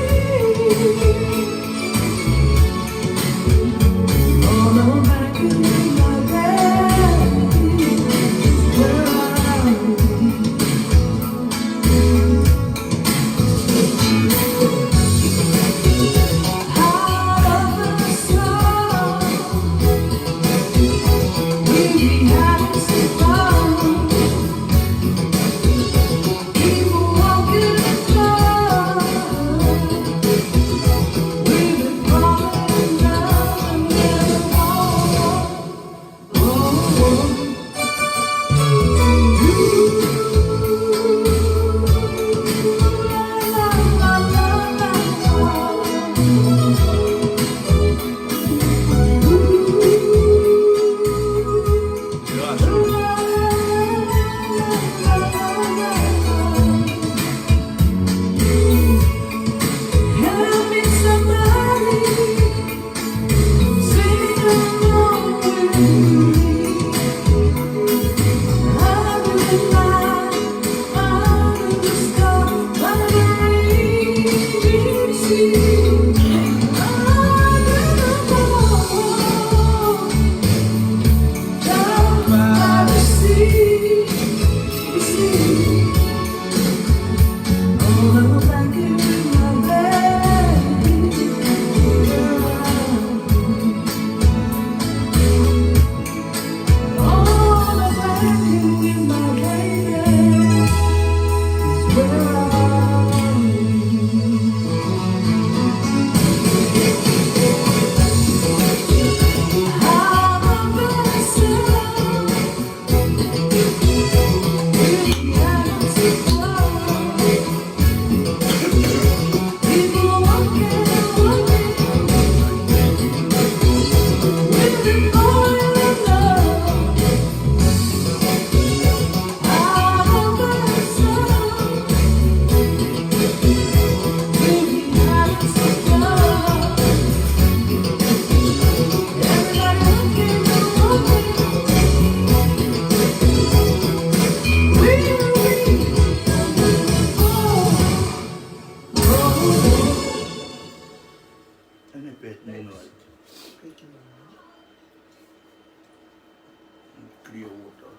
Clear water.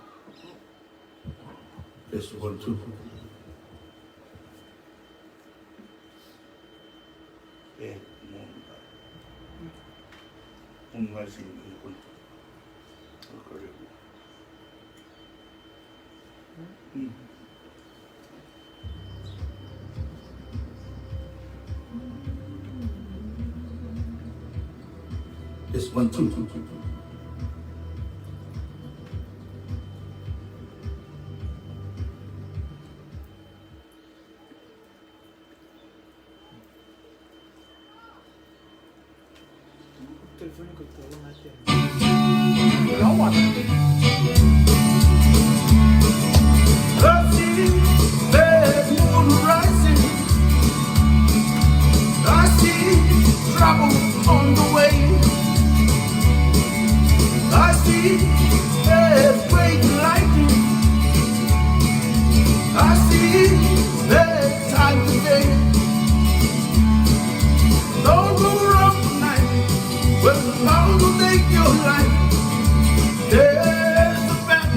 Test one, two. Bad morning. Morning rising. Okay. It's one, two, two, two, two. I see the moon rising. I see trouble on the way. I see earthquake lightning. I see the time today. Don't go around tonight. When the power will take your life, there's a bad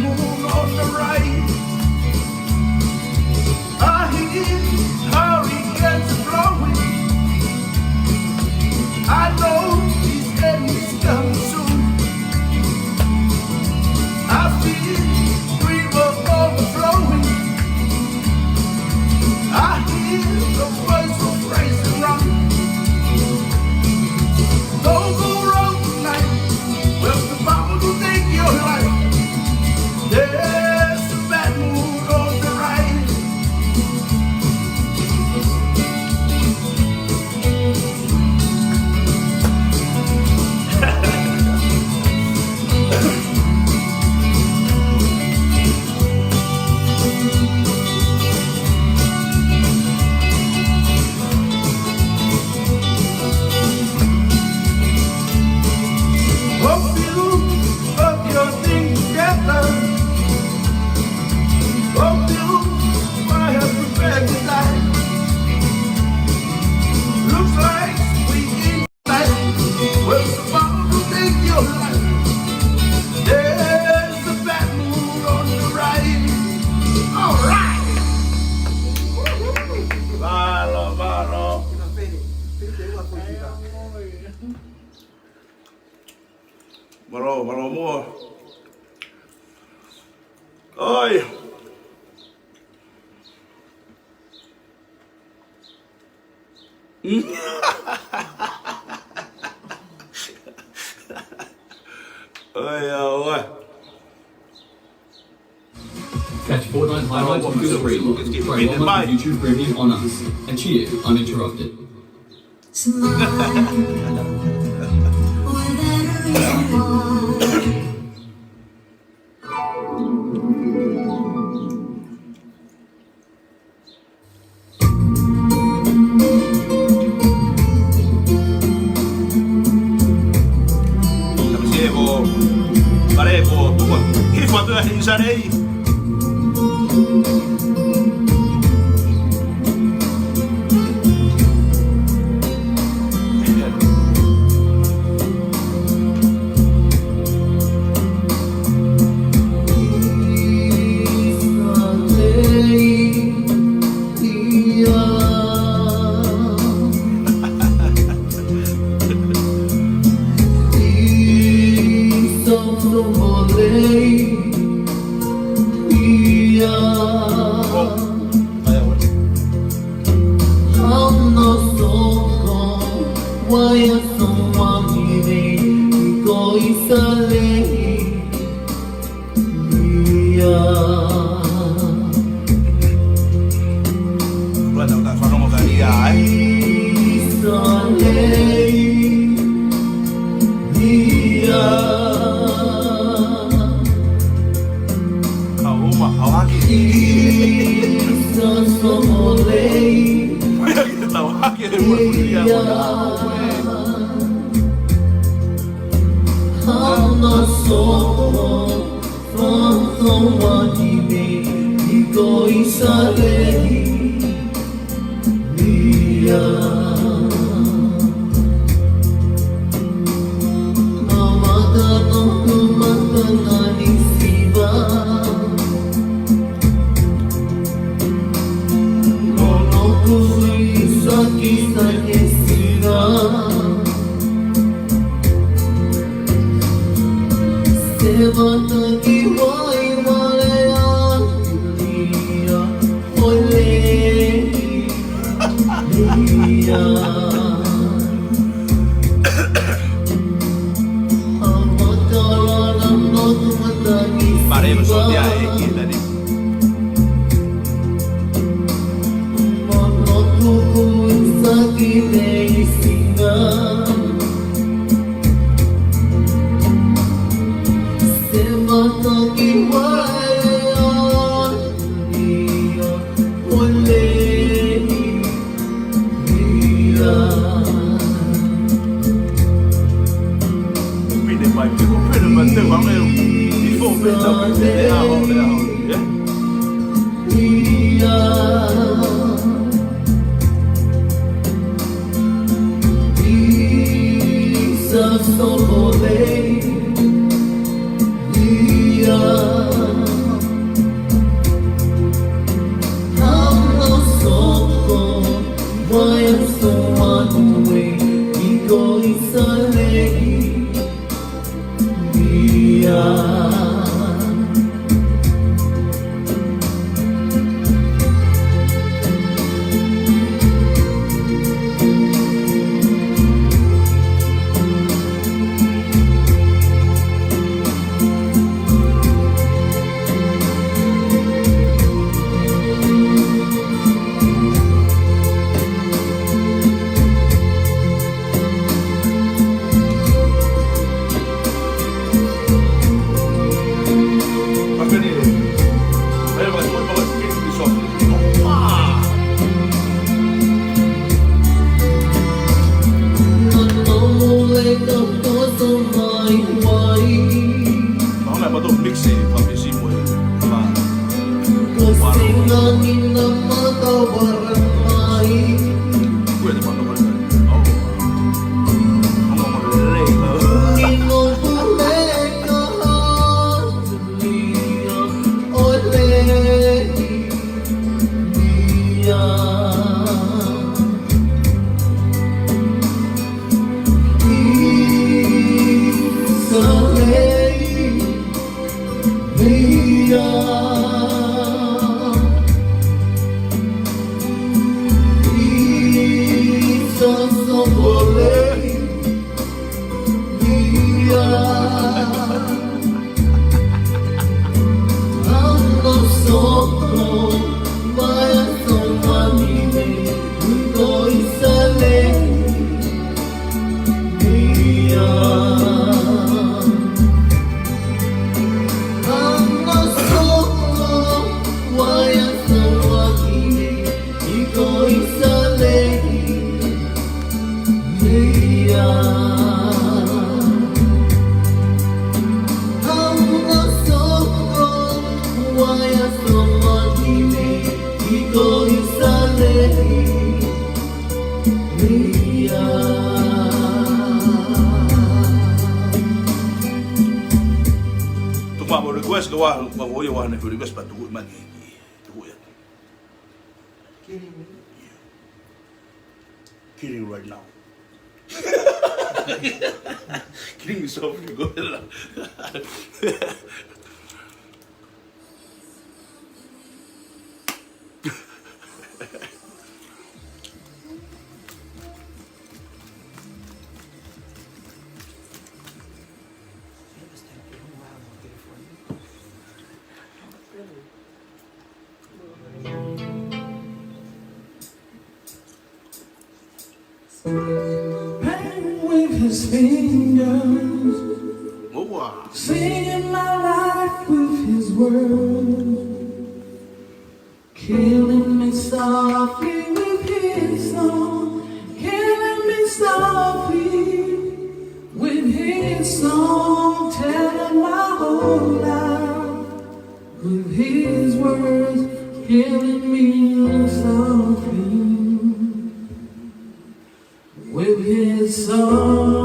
Mālō, mālō muʻa. ʻOi. ʻOi, ʻoe. Catch Fortnite highlights and feel free. Try one month of YouTube Premium on us and cheer uninterrupted. Smile with every smile. Tamasiʻi ē ko, pare ko, tuka. Hifo atu ʻa e Sālei. Ia. Ua tau ta fanongo ka ia, ē? Sālei. Ia. Ka uma, hawaki. Isa Somolei. Ia, kita tau hake, ua, ia. Hana soho, fakamoʻoni mei ko Sālei. Ia. Mamata no ku mata ngani siva. Mono ku i saki sake siva. Semataki wai wale a ia. Ole. Ia. Pare mo sotia e ki tani. Pine mai, pine mai, pine mai, te wange, i fo pe ta, pine, e aho, e aho, e? Tuku maʻu request ka ʻoku ʻi ai ʻene friend request pea tuku mai ki, tuku ia. Kill him right now. Kill him softly, go ahead. Paint with his fingers, singing my life with his words, killing me softly with his song, killing me softly with his song, telling my whole life with his words, killing me softly with his song.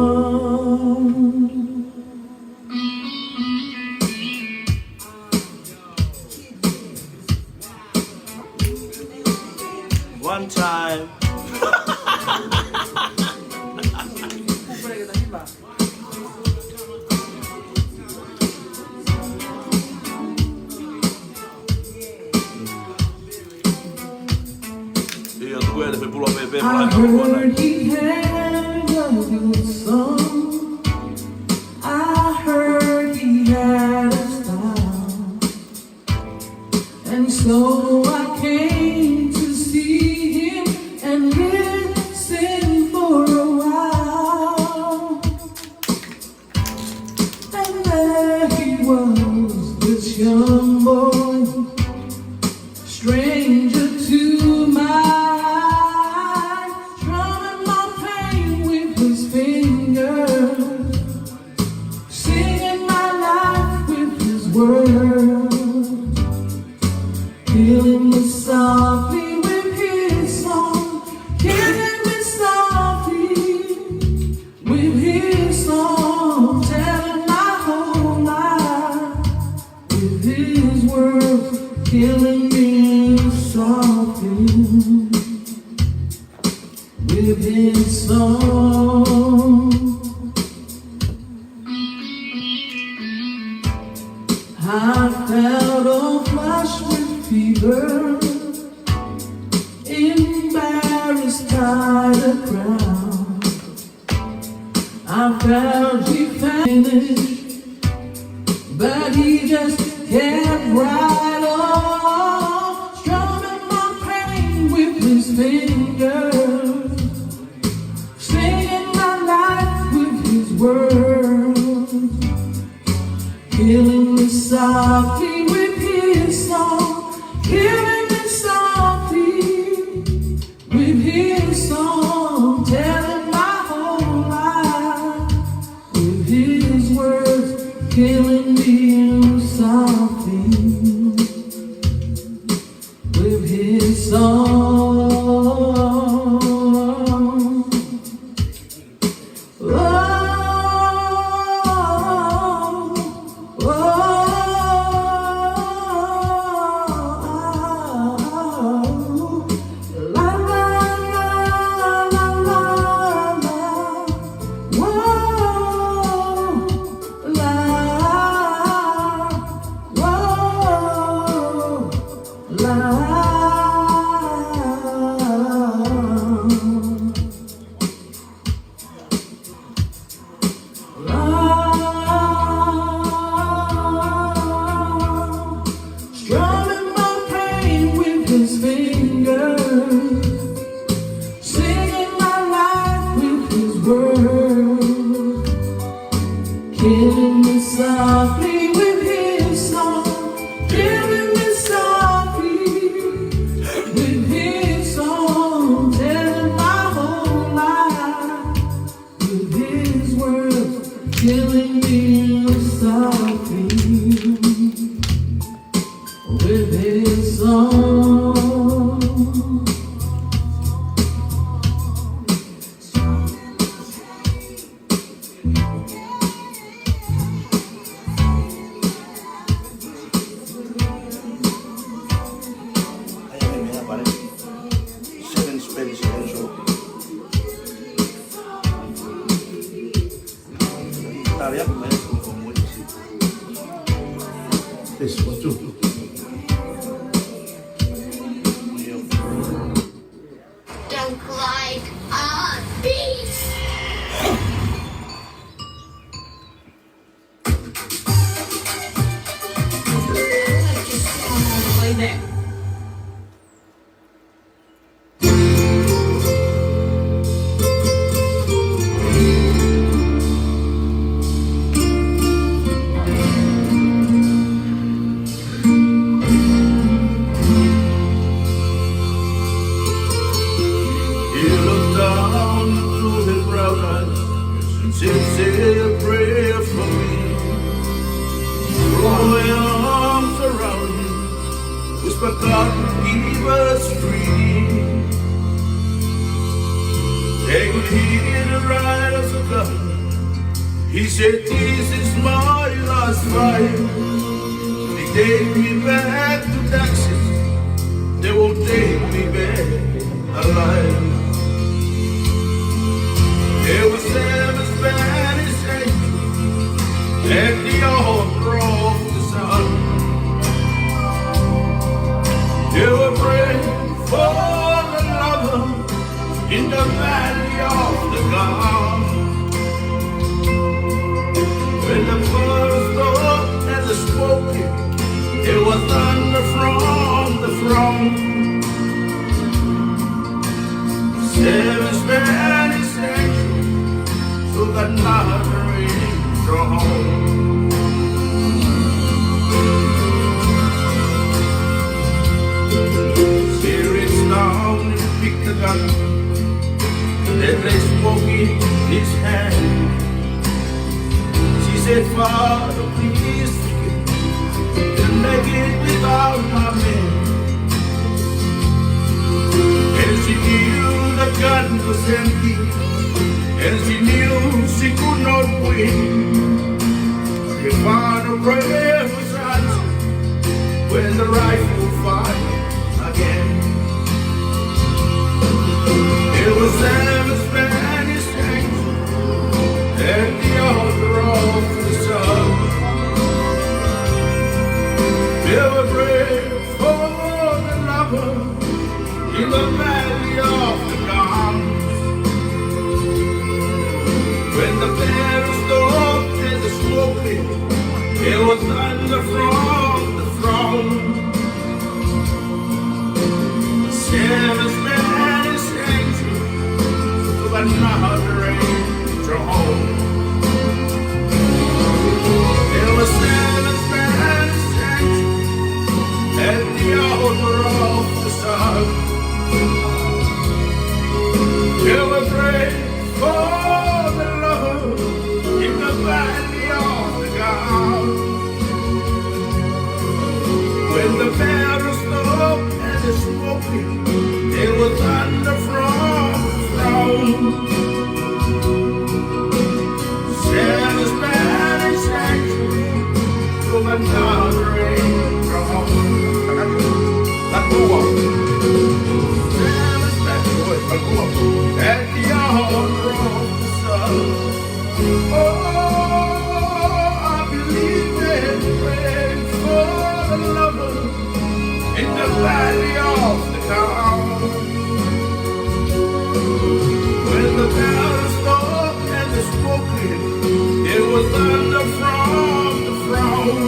One time. I heard he had a good song. I heard he had a style. And so I came to see him and listen for a while. And there he was, this young boy, stranger to my eyes, drumming my pain with his fingers, singing my life with his words, killing me softly with his song, killing me softly with his song, telling my whole life with his words, killing me softly with his song. I felt all flushed with fever, embarrassed by the crowd. I felt he finished, but he just kept right on, strumming my pain with his fingers, singing my life with his words, killing me softly with his song, killing me softly with his song, telling my whole life with his words, killing me softly with his song. Strumming my pain with his fingers, singing my life with his words, killing me softly with his song, killing me softly Repeating song. Seven Spanish and so. Hurry up, man. This one too. Don't like a beast. Play that. He looked down through his brown eyes and said, "Say a prayer for me." Throw your arms around him, whisper, "God will give us free." They could hear the riders of God. He said, "This is my last fight." They take me back to Texas. They won't take me back alive. There were seven Spanish angels at the altar of the sun. They were praying for the lover in the valley of the God. When the first stop and the smoking, there was thunder from the throne. Seven Spanish angels to the neighboring throne. Spirits down and pick the gun. Then they spoke in his hand. She said, "Father, please forgive me to make it without my man." And she knew the gun was empty, and she knew she could not win. Her final prayer was answered when the rifle fired again. It was seven Spanish angels at the altar of the sun. They were praying for the lover in the valley of the God. When the battle stopped and the smoke cleared, there was thunder from the throne. Seven Spanish angels to the neighboring throne. There were seven Spanish angels at the altar of the sun. They were praying for the Lord in the valley of the God. When the battle stopped and the smoke cleared, there was thunder from the throne. Seven Spanish angels to the neighboring throne. Seven Spanish angels at the altar of the sun. Oh, I believe they prayed for the lover in the valley of the God. When the battle stopped and the smoke cleared, there was thunder from the throne.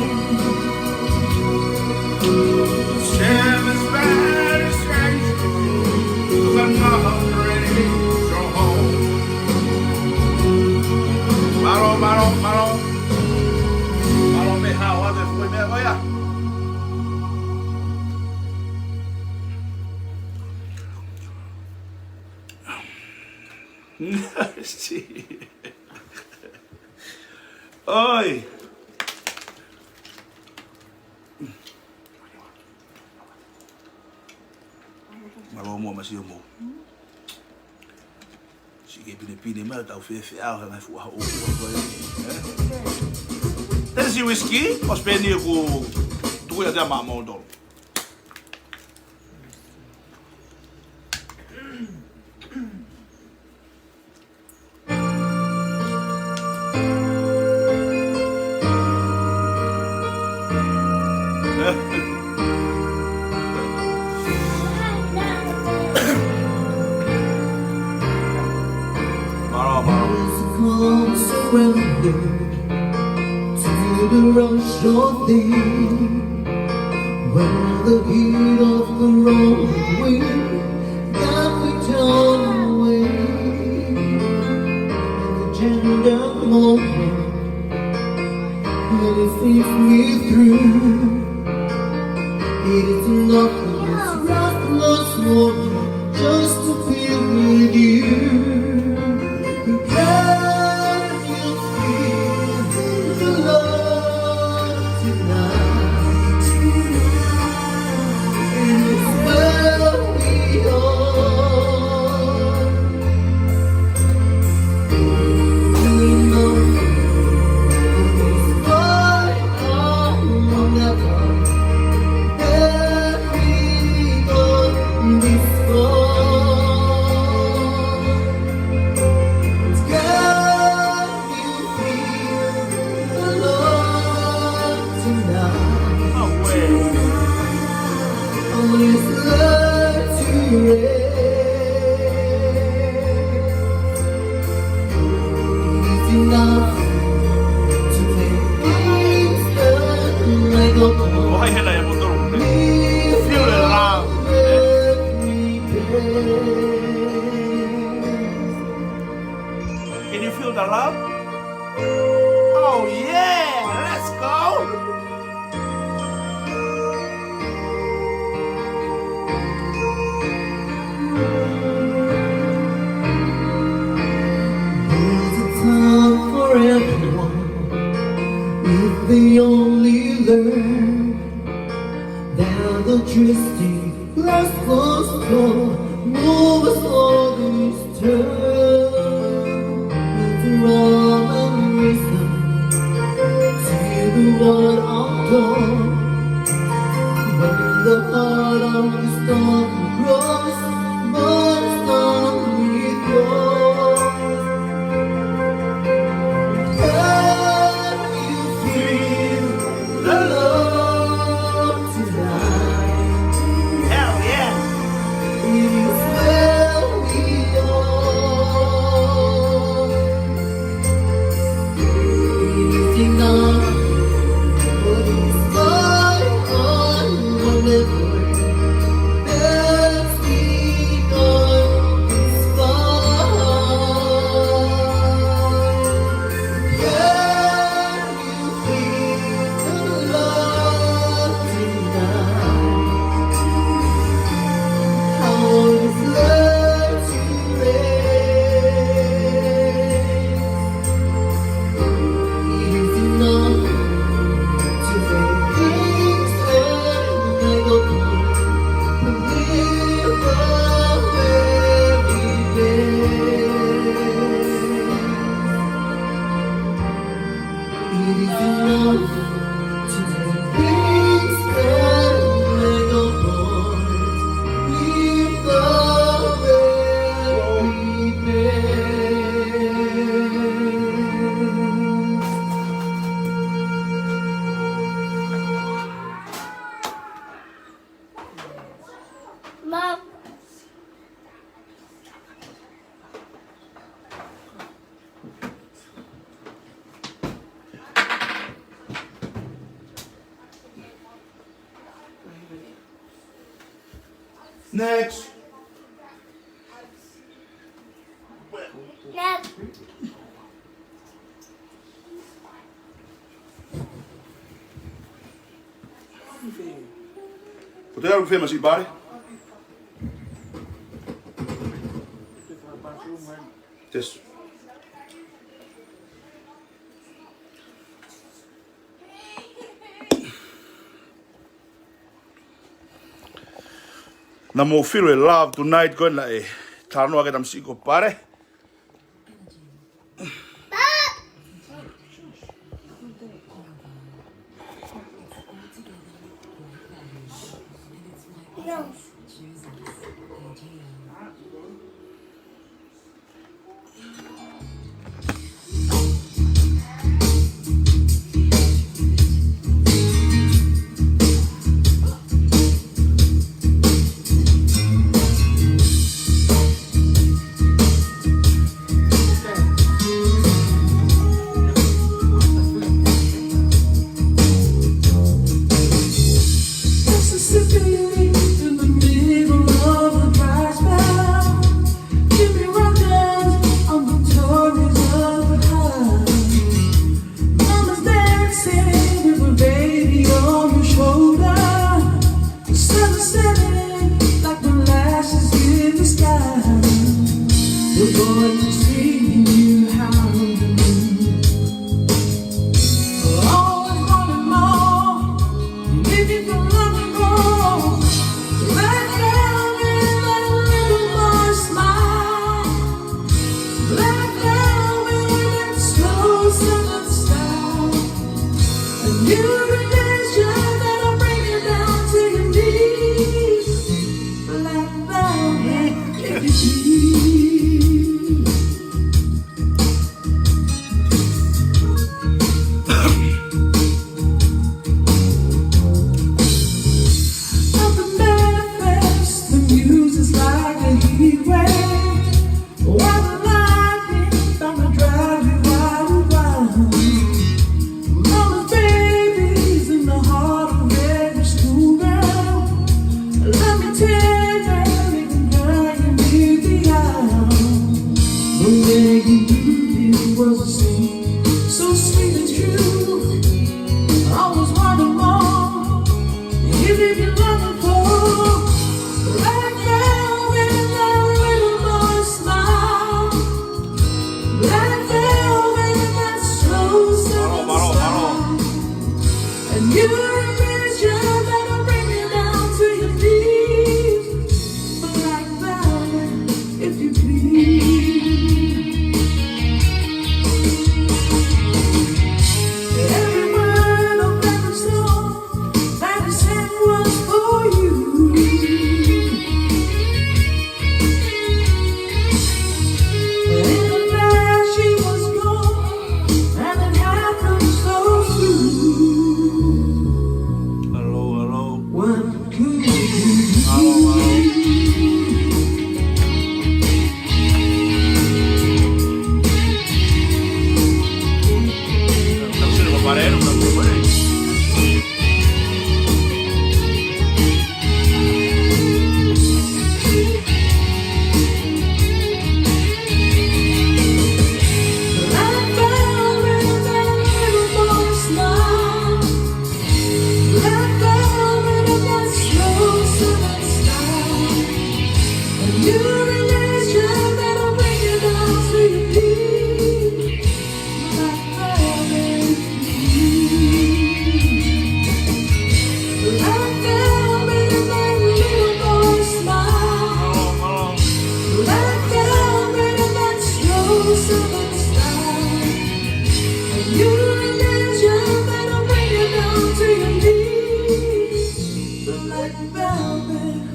Seven Spanish angels to the neighboring throne. Mālō, mālō, mālō. Mālō mei hao atu e fuʻu meʻa ko ia. ʻOi. Mālō muʻa Masiʻomo. Siʻi kei pinepine mai ʻo tau fēfē ʻa e ngaahi fuʻu ʻaho ʻoku ʻoku ʻoku ʻoku. Tennessee whiskey, ʻo Spain ʻoku tuku ia te ama mo tolo. Surrender to the rush of things, when the heat of the roaring wind got me torn away. And the tender moment that it sees me through, it is enough for this restless moment just to be with you. Can you feel the love tonight? It is where we are. We know this fight will never let me go this far. Can you feel the love tonight? No way. Only slur to rest. It's enough to make things turn like a Oh, hai hela ia mo tolu. Feel the love. Can you feel the love? Oh yeah, let's go. There's a time for everyone if they only learn that the drifting glass closed door moves all these turn into rhyme and reason. See the world outdoor. When the heart of the storm grows, but the storm withdraws. Can you feel the love tonight? Hell yeah. It is where we are. It is enough for this fight, whatever. Let's be on this fight. Yeah. It is enough to make things better. Let the boys leave the way we made. Mom. Next. Next. Ko te au fema si pare. Yes. Naʻa mou feel e love tonight ko ē naʻe talanoa ki ai e tamasiʻi ko Pale. Mississippi in the middle of a dry spell. Jimmy Rogers on the Tories of the High. Mama's dancing with a baby on her shoulder. The sun is setting like molasses in the sky. The boy is singing you how. Always wanting more. If you can let me go, let go of me, that little boy smile. Let go of me, that slow southern style. A new religion that'll bring you down to your knees. Black velvet, if you please. Up and manifest, the muse is like a heat wave. While the lightning thunder drive you wild and wild. Mama's baby's in the heart of every schoolgirl. Let me tell you, even girl, you need the hour. The way you moved it was a sin, so sweet and true. Always wanted more. You leave your love for black velvet and that little boy smile. Black velvet and that slow southern style. And you realize you better bring me down to your knees. Black velvet, if you please. Every word of every song that I sang was for you. In a flash, she was gone, and it happened so soon. Hello, hello. What could you do? Hello, hello. Let go of it, that slow southern style. A new religion that'll bring you down to your knees. Black velvet, black velvet and that little boy smile. Black velvet and that slow southern style. A new religion that'll bring you down to your knees. Black velvet.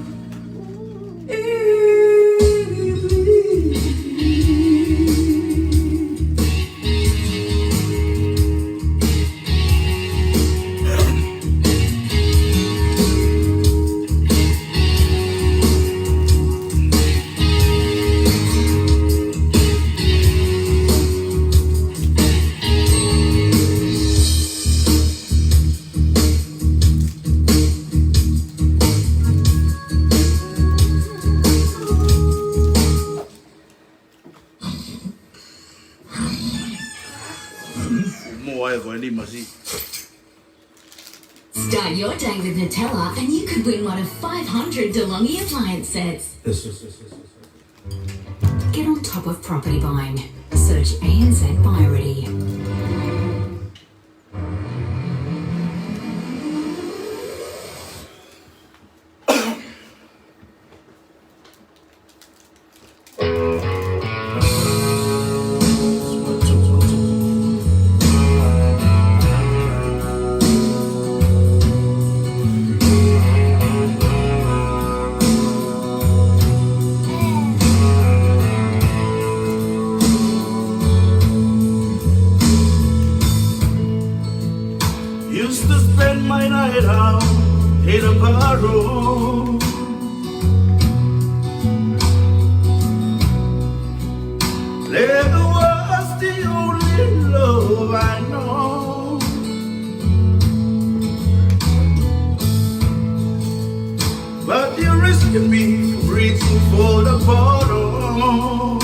Mo ai ko ni masi. Start your day with Nutella and you could win one of five hundred DeLonghi appliance sets. Yes, yes, yes, yes, yes. Get on top of property buying. Search A N Z Buyerity. Me reaching for the bottom,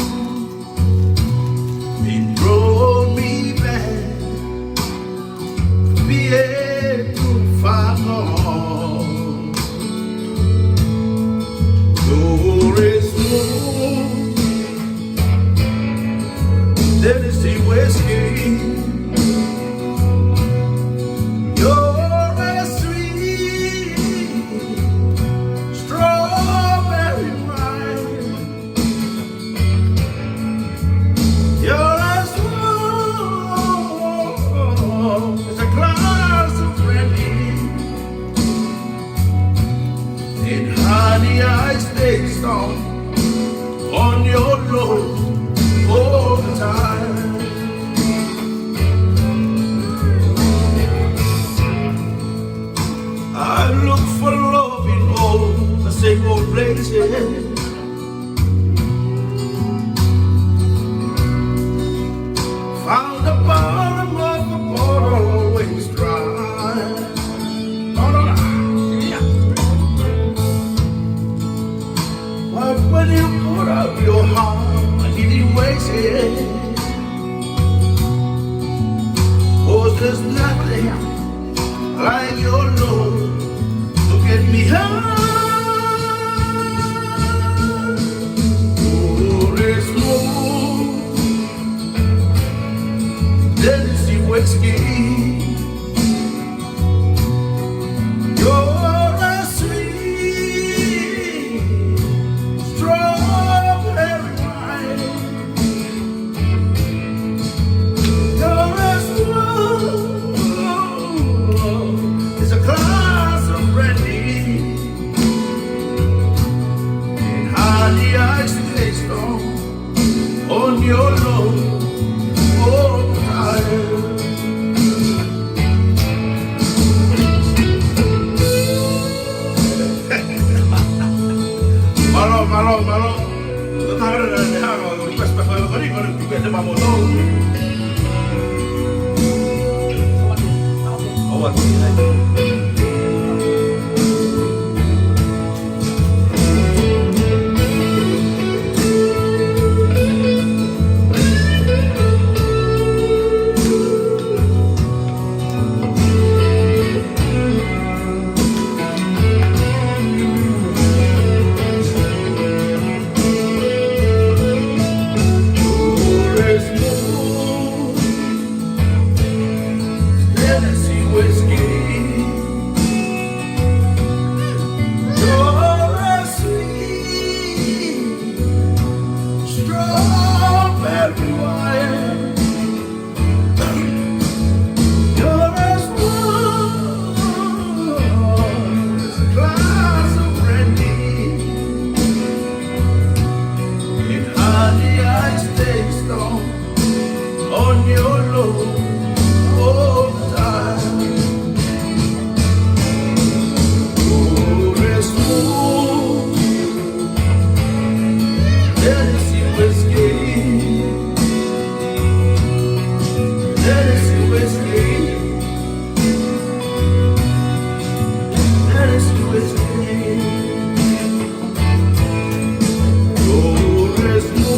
it brought me back. Be it too far gone. Your rescue, then it's the whiskey. You're a sweet strawberry wine. You're as warm as a glass of brandy. And honey, I stay strong on your love all the time. I look for love in all the same old places. Found the bottom of the bottle always dry. No, no, no. But when you put out your heart, I didn't waste it. 'Cause there's nothing like your love to get me high. Oh, there's no Tennessee whiskey. You're a sweet strawberry wine. You're as warm as a glass of brandy. And honey, I stay strong on your love all the time. Mālō, mālō, mālō. Tau ʻalu ʻo ne hanga ʻo request pē ko ē, ko eni, ko eni, ko eni, ko eni, ko eni. Tennessee whiskey. You're a sweet strawberry wine. You're as warm as a glass of brandy. And honey, I stay strong on your love all the time. Oh, there's no Tennessee whiskey. Tennessee whiskey. Tennessee whiskey. Oh, there's no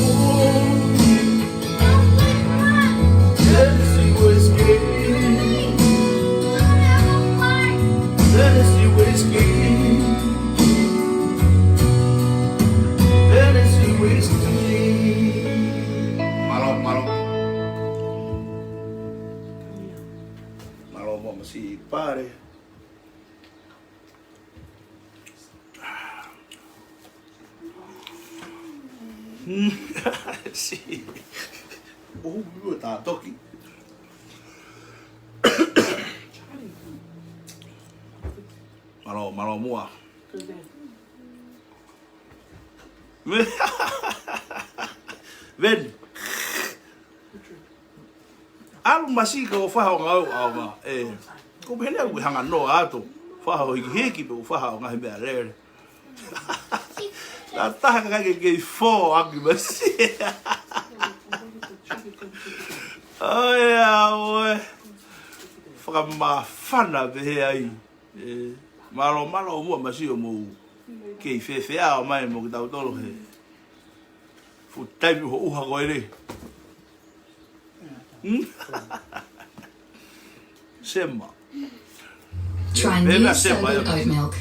Tennessee whiskey. Tennessee whiskey. Tennessee whiskey. Mālō, mālō. Mālō muʻa Masiʻi Pale. Si. Ua tā toki. Mālō, mālō muʻa. Ven. ʻAlu Masiʻi ka ʻoku fai hoʻo ngāue ʻaonga. ʻE. Ko e pehē ni ʻoku hanga noa atu. Fai hoʻo hikihiki pe ʻoku fai hoʻo ngaahi meʻalele. Ka taha ka ʻikai ke kei fō ʻaki Masiʻi. ʻOiauē. Fakamāfana pehē ai. ʻE, mālō, mālō muʻa Masiʻi hoʻomou Kei fēfē ʻa ʻomai mo kitautolu he fuʻu taimi ʻuha ko eni. Hmm? Sema. Try Pena new sema, Solo oat milk.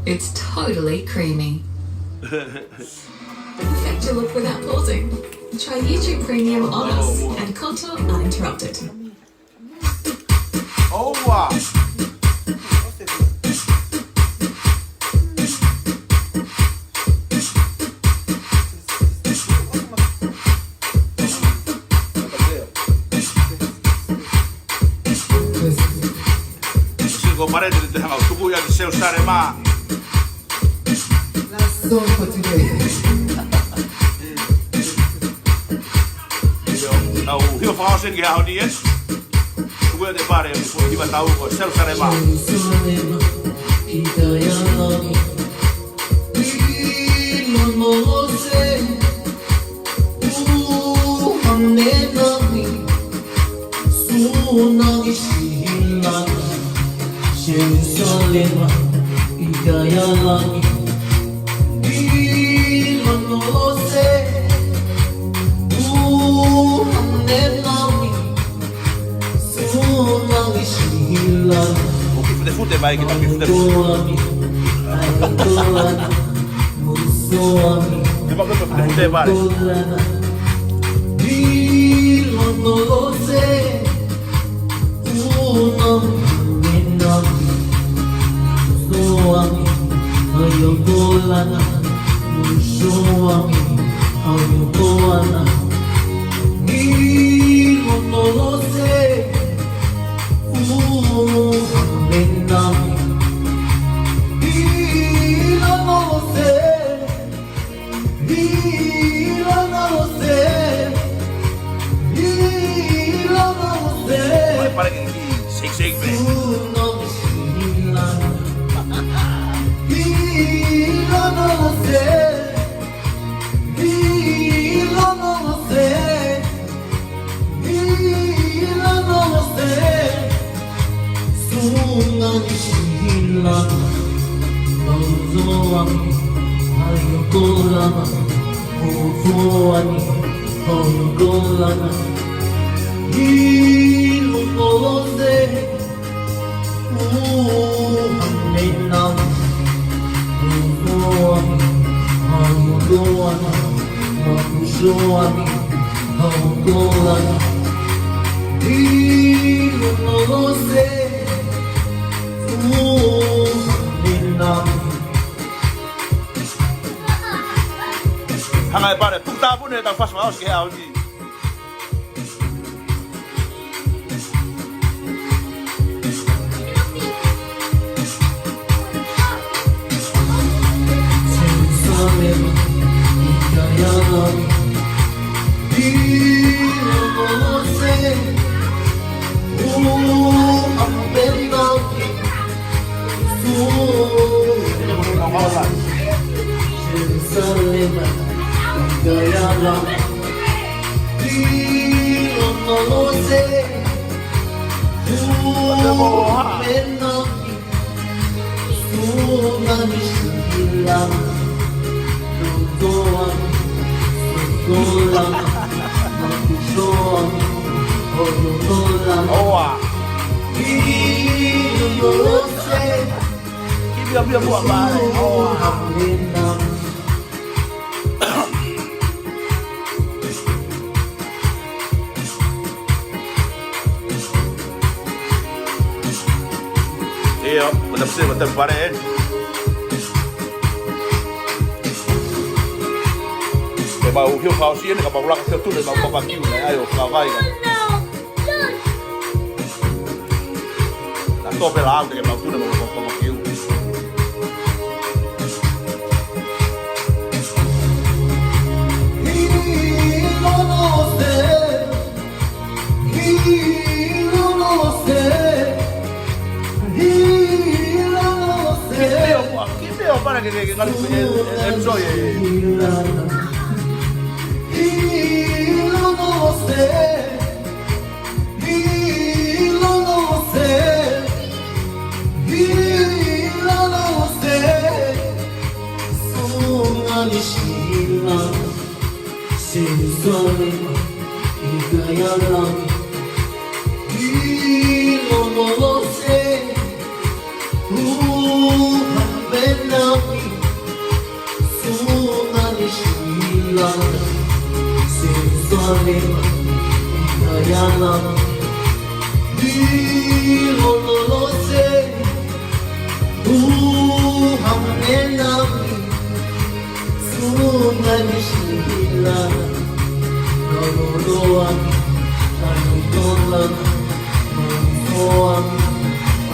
It's totally creamy. Perfect to look without pausing. Try YouTube Premium on us and contour uninterrupted. ʻOua. Siko pare te te hanga tuku ia ki Selusalema. That's so for today. ʻIo, ʻoku hio fakaʻosi ki he ʻaho ni ē. Tuku ia te pare, ko e hiva tau ko Selusalema. Selusalema, ʻi Kaiālangi. ʻI lono lose, ʻuha mena mi, sūnami sihila. Selusalema, ʻi Kaiālangi. ʻI lono lose, ʻuha mena mi, sūnami sihila. ʻOku fute fute mai ki ta fute fute. Te mako fute fute mai. Pare ke ki shake, shake, man. Hanga e pare, puta pune ta fas maos ke au ni. ʻOua. Ki pia pia mua mai. ʻOua. ʻIo, ko e tapu se, ko e tapu pare ē. Te mau hio fakaʻosi eni, ka mau laka hio tune, mau papakiu, ne ai o kavai. Na tope la au te ke mau tune, mau papakiu. Kipe o, kipe o para ke, ke, ke ngali, e, e, enjoy, e. Sila, Jerusalem, ikayana, ilolose, uha menami, sunani sila, Jerusalem, ikayana, ilolose, uha menami, sunani sila, loloa, anutola, moa,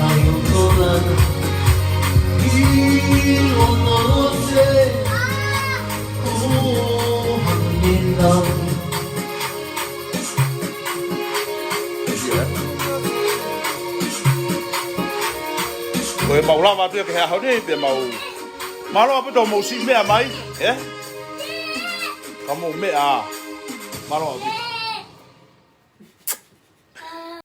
anutola, ilolose, uha menami. Ko e mau lava atu ia ki he ʻaho ni, pea mau mālō ʻaupito hoʻomou siʻi meʻa mai, ē? Ka mou meʻa, mālō ʻaupito.